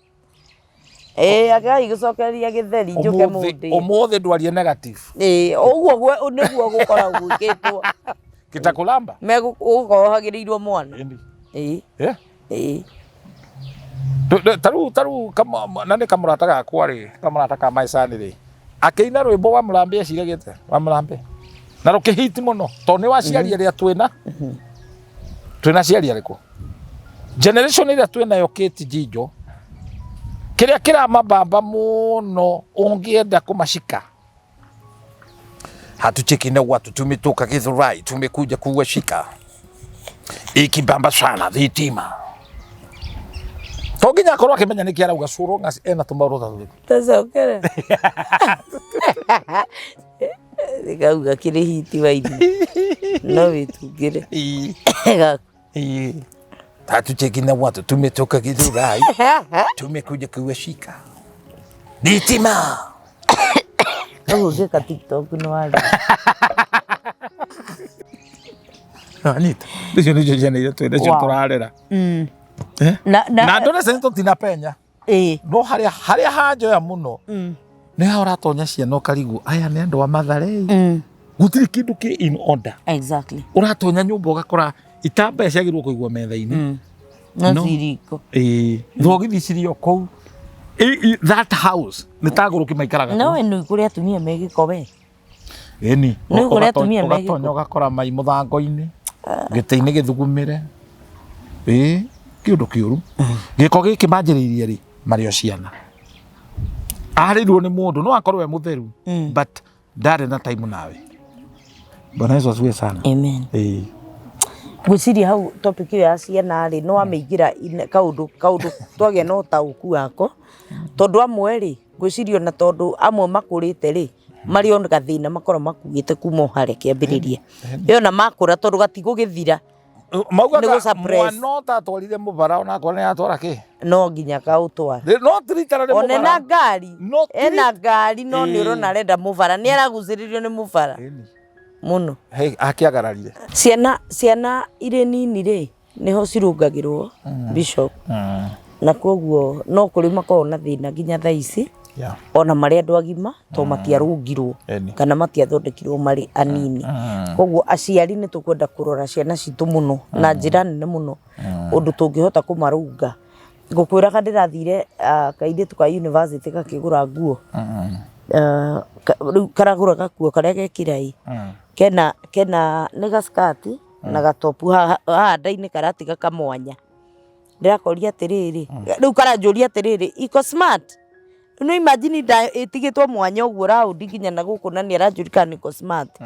Ĩĩ agai gũcokereria gĩtheri njũke mũndĩ. Ũmũthĩ ndwarie negative. Ĩĩ ũguo nĩguo gũkoragwo gwĩkĩtwo. Kĩtakũramba? Megũkorwo hagĩrĩirwo mwana. Ĩĩ. Ĩĩ. Tarĩu na nĩ kamũrata gakwa rĩ, kamũrata ka maicani rĩ, akĩina rwĩmbo wa Mũrambĩ eciragĩte wa Mũrambĩ. Na rũkĩhiti mũno tondũ nĩ waciari arĩa twĩna. Twĩna aciari arĩkũ? Generation ĩrĩa twĩnayo Kate Jinjo, kĩrĩa kĩramabamba mũno ũngĩenda kũmacika. Hatucheki na watu tumetoka Githurai tumekuja kuwashika. Ikibamba sana thitima. To nginya akorwo akĩmenya nĩkĩ arauga so long as ena tũmaũndũ ta tũtũ. Tũcokere. Gauga kĩrĩ hiti wa irio. No wĩtungĩre. Gaku. Hatucheki na watu tumetoka Githurai tumekuja kuwashika. Thitima. Ũguo ũngĩka TikTok nĩ warĩ. Anita, icio nĩcio ciana iria twĩ nacio tũrarera. Na adolescence tũtinapenya. No harĩa hanjoya mũno nĩ haha ũratonya ciana ũkarigwo aya nĩ andũ a Mathare. Gũtirĩ kĩndũ kĩ in order. Exactly. Ũratonya nyũmba ũgakora itambaya ciagĩrĩirwo kũigwo metha-inĩ. No ciriko. Ĩĩ. Thogithi cirĩ o kũu. That house nĩ ta ngũrũki maikaraga No nĩ kũrĩ atumia me gĩko we. Ĩni. Nĩ kũrĩ atumia me gĩko. Ũgatonya ũgakora mai mũthango-inĩ, gĩtĩ-inĩ gĩthugumĩre. Ĩĩ, kĩũndũ kĩũru. Gĩko gĩkĩ manjĩrĩirie rĩ, marĩ o ciana. Arĩirwo nĩ mũndũ, no akorwo e mũtheru, but ndarĩ na time nawe. Bwana Yesu asifiwe sana. Amen. Ĩĩ. Ngwĩciria hau topic ĩyo ya ciana rĩ, nĩ wamĩingĩra kaũndũ kaũndũ twagĩa na ũtaũku wako, tondũ amwe rĩ, ngwĩciria ona tondũ amwe makũrĩte rĩ, marĩ o gathĩna makoragwo makuĩte kuma o harĩa kĩambĩrĩria. Ĩ ona makũra tondũ gatigũgĩthira. Nĩ Maugaga gũ-suppress. mwana ũtatwarire mũbara onakorwo nĩ atwara kĩ No nginya kaũtware. No ti rita rĩrĩ Ona ena mũbara. ngari, No ti ena ngari no nĩ Ĩĩ. ũrona arenda mũbara, nĩ aragucĩrĩrio nĩ mũbara Ĩni. mũno. Hey, akĩagararire. Ciana ciana irĩ nini rĩ, nĩho cirũngagĩrwo Bishop, na koguo no kũrĩ makoragwo na thĩna nginya thaa ici ona marĩ andũ agima to matiarũngirwo Ĩni. kana matiathondekirwo marĩ anini. Koguo aciari nĩ tũkwenda kũrora ciana citũ mũno na njĩra nene mũno ũndũ tũngĩhota kũmarũnga. Ngũkwĩraga ndĩrathire kairĩtu ka university gakĩgũra nguo. Rĩu karagũra gakuo karĩa gekĩra ĩ, kena kena nĩ gaskati na gatopu haha haha nda-inĩ karatiga kamwanya. Ndĩrakoria atĩrĩrĩ, rĩu karanjũria atĩrĩrĩ, iko smart? Rĩu nĩ imagine nda ĩtigĩtwo mwanya ũguo round nginya na gũkũ na nĩ aranjũria kana niko smart.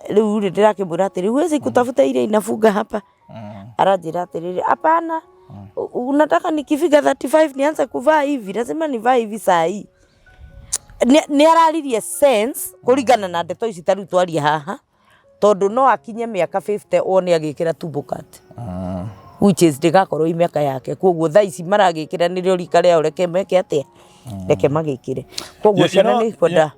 Rĩu rĩ ndĩrakĩmwĩra atĩrĩ, huwezi kutafuta ile inafunga hapa? Aranjĩra atĩrĩrĩ, hapana, unataka nikifika 35 nianze kuvaa hivi? Lazima nivae hivi saa hii. Nĩ araririe sense kũringana na ndeto ici ta rĩu twaria haha, tondũ no akinye mĩaka 50 wone agĩkĩra tumbo cut, which is ndĩgakorwo i mĩaka yake. Koguo thaa ici maragĩkĩra nĩrĩo rika rĩao, reke meke atĩa, reke magĩkĩre. Koguo ciana nĩ ikwenda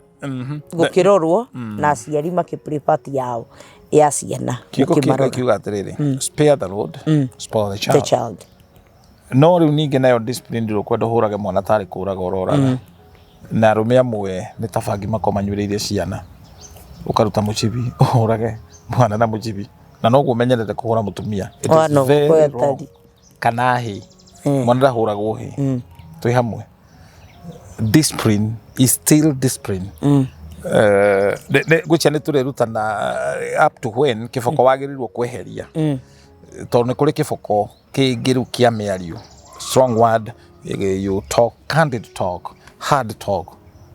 gũkĩrorwo na aciari makĩ play part yao ya ciana Kiugo kĩngĩ gũkĩmarora. Kiuga atĩrĩrĩ, "Spare the rod, spoil the the child." child. No rĩu ningĩ nayo discipline ndũkwenda ũhũrage mwana tarĩ kũraga ũroraga. Na arũme amwe nĩ ta bangi makoragwo manyuĩrĩire ciana, ũkaruta mũcibi ũhũrage mwana na mũcibi, na noguo ũmenyerete kũhũra mũtumia. It is Wano, very kwetari. wrong. Kana hĩ, mwana ndahũragwo hĩ. Twĩ hamwe? Discipline is still discipline. Ngwĩciria nĩ tũrerutana up to when kĩboko wagĩrĩirwo kweheria, tondũ nĩ kũrĩ kĩboko kĩngĩ rĩu kĩa mĩario, strong word, you talk candid talk, hard talk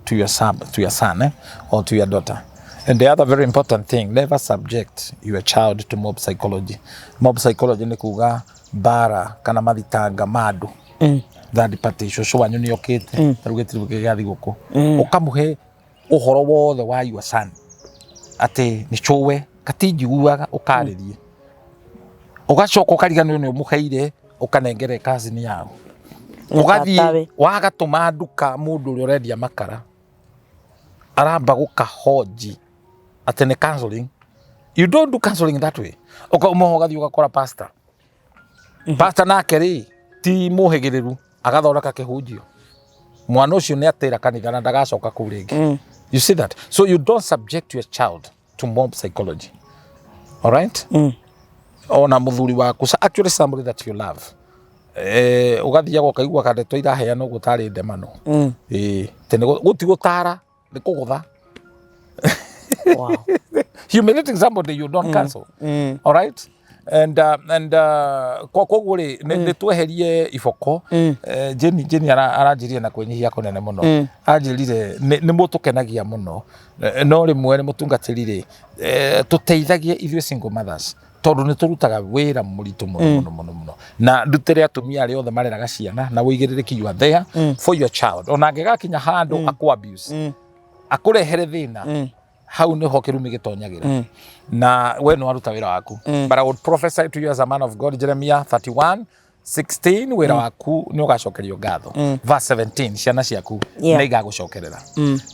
to your son, to your son or to your daughter. And the other very important thing, never subject your child to mob psychology. Mob psychology nĩ kuga mbara kana mathitanga ma andũ, third party, cũcũ wanyu nĩ okĩte tarĩu gĩtirĩ gĩa thigũkũ, ũkamũhe ũhoro wothe wa your son atĩ nĩ cũwe katinjiguaga, ũkarĩrie, ũgacoka ũkariganĩrwo nĩ ũmũheire, ũkanengere cousin yao, ũgathiĩ Tatawe. wagatũma nduka mũndũ ũrĩa ũrendia makara aramba gũkahonji atĩ nĩ counseling. You don't do counseling that way. Ũkauma ho ũgathiĩ ũgakora pastor. Pastor nake rĩ ti mũhĩgĩrĩru, agathondeka kĩhunjio, mwana ũcio nĩ atĩra kanitha na ndagacoka kũu rĩngĩ. You see that? So you don't subject your child to mob psychology, all right? Ona mũthuri waku, actually somebody that you love, ũgathiaga ũkaigua kandeto iraheana ũguo tarĩ ndemano. Tĩ nĩ gũti gũtara, nĩ kũgũtha. Humiliating somebody you don't cancel. All right? And koguo rĩ nĩ tweherie iboko. Jenny aranjĩrire na kwĩnyihia kũnene mũno, anjĩrire nĩ mũtũkenagia mũno. No rĩmwe nĩ mũtungatĩri rĩ, tũteithagie ithuĩ single mothers, tondũ nĩ tũrutaga wĩra mũritũ mũno mũno mũno mũno, na ndutĩre atumia arĩa othe mareraga ciana na ũigĩrĩrĩki. You are there for your child ona angĩgakinya handũ akũ abuse, akũrehere thĩna, hau niho kirumi gĩtonyagĩra na we nĩ waruta wĩra waku. But I would prophesy to you as a man of God, Jeremiah 31 16, wĩra waku nĩ ũgacokerio ngatho. Verse 17, ciana ciaku nĩ igagũcokerera.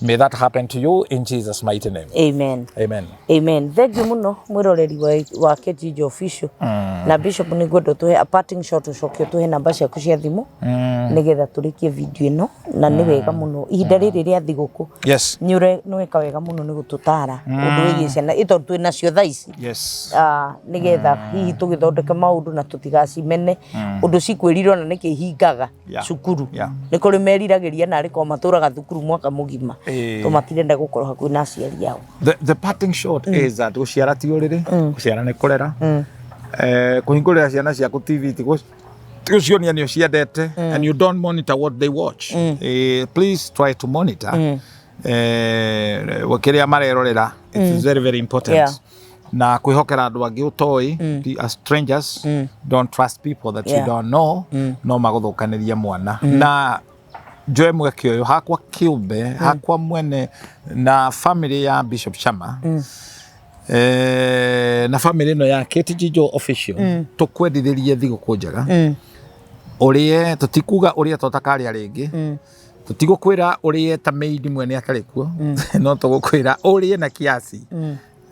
May that happen to you in Jesus' mighty name. Amen. Amen. Amen. Thank you muno mwiroreri wa Kejijo Official. Na Bishop, nĩ ngwenda ũtũhe a parting shot, ũcoke ũtũhe namba ciaku cia thimũ nĩgetha tũrĩkie video ĩno, na nĩ wega mũno ihinda rĩrĩ rĩa thigũkũ. Nĩ weka wega mũno nĩ gũtũtara ũndũ wĩgiĩ ciana ĩ, tondũ twĩ nacio thaa ici. Nĩgetha hihi tũgĩthondeke maũndũ na tũtigacimene ũndũ cikwĩrire ona nĩkĩ ihingaga cukuru. Nĩ kũrĩ meriragĩria narĩ korwo matũraga thukuru mwaka mũgima, to matirenda gũkorwo hakuhĩ na aciari ao. The parting shot is that gũciara ti ũrĩrĩ, gũciara nĩ kũrera. Kũhingũrĩra ciana ciaku TV ti gũcionia nĩ ũciendete and you don't monitor what they watch. Please try to monitor kĩrĩa marerorera. It is very very important. Na kwĩhokera andũ angĩ ũtoĩ, as strangers, don't trust people that you don't know, no magũthũkanĩrie mwana. Na njoe mweke ũyũ hakwa kĩũmbe, hakwa mwene na family ya Bishop Chama, na family ĩno ya KTG Joe Official, tũkwendithĩrie thigũkũ njega. Ũrĩe, tũtikuga ũrĩe to takarĩa rĩngĩ, tũtigũkwĩra ũrĩe ta maid mwene atarĩ kuo, no tũgũkwĩra ũrĩe na kiasi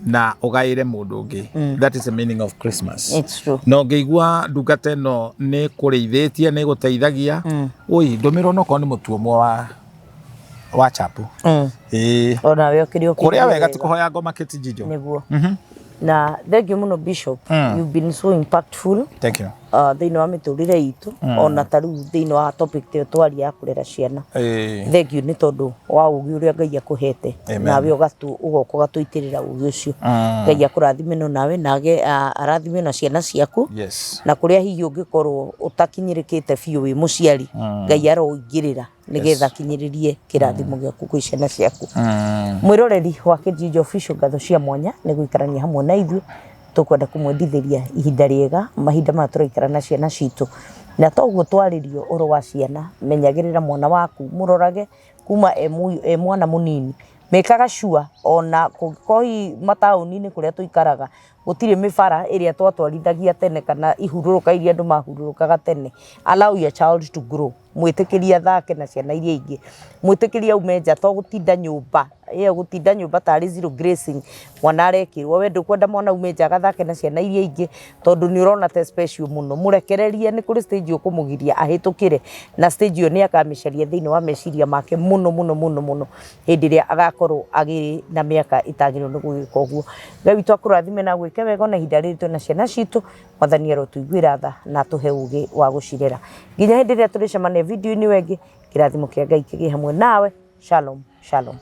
na ũgaĩre mũndũ ũngĩ. That is the meaning of Christmas. It's true. Na ũngĩigua ndungata ĩno nĩ kũrĩithĩtie, nĩ gũteithagia, ũi ndũmĩrwo nokorwo nĩ mũtu ũmwe wa chapo. Ĩĩ. Onawe ũkĩrĩ kũrĩa wega ti kũhoya ngoma KTG Joe. Nĩguo. Na thank you mũno, Bishop. You've been so impactful Thank you. Thĩinĩ wa mĩtũrĩre itũ, ona ta rĩu thĩinĩ wa topic ĩyo twaria ya kũrera ciana. Thank you nĩ tondũ wa ũgĩ ũrĩa Ngai akũhete. Amen. Nawe ũgoka ũgatũitĩrĩra ũgĩ ũcio. Ngai akũrathime no nawe nage arathime na ciana ciaku. Na kũrĩa hihi ũngĩkorwo ũtakinyĩrĩkĩte biũ wĩ mũciari, Ngai aroingĩrĩra nĩgetha akinyĩrĩrie kĩrathimo gĩaku kwĩ ciana ciaku. Mwĩroreri wa KTG Official, ngatho cia mwanya nĩ gũikarania hamwe na ithuĩ. Tũkwenda kũmwendithĩria ihinda rĩega mahinda maya tũraikara na ciana citũ, na toguo twarĩrio ũhoro wa ciana. Menyagĩrĩra mwana waku, mũrorage kuma e mwana mũnini, mekaga sure ona kũngĩkorwo hihi mataũni-inĩ kũrĩa tũikaraga gũtirĩ mĩbara ĩrĩa twatwarithagia tene kana ihurũrũka iria andũ mahurũrũkaga tene. Allow your child to grow. Mwĩtĩkĩrie athake na ciana iria ingĩ, mwĩtĩkĩrie aume nja, to gũtinda nyũmba ĩyo, gũtinda nyũmba tarĩ zero grazing mwana arekĩrwo. We ndũkwenda mwana aume nja agathake na ciana iria ingĩ tondũ nĩ ũrona te special mũno. Mũrekererie, nĩ kũrĩ stage ũkũmũgiria ahĩtũkĩre, na stage ĩyo nĩ akamĩcaria thĩinĩ wa meciria make mũno mũno mũno mũno hĩndĩ ĩrĩa agakorwo agĩrĩ na mĩaka ĩtagĩrĩirwo nĩ gũgĩka ũguo. Ngai witũ akũrathime na agwĩke wega. Ona ihinda rĩrĩ twĩna ciana citũ, Mwathani arotũiguĩra tha na atũhe ũgĩ wa gũcirera. Nginya hĩndĩ ĩrĩa tũrĩcemania video-inĩ ĩyo ĩngĩ, kĩrathimo kĩa Ngai kĩgĩe hamwe nawe. Shalom, shalom.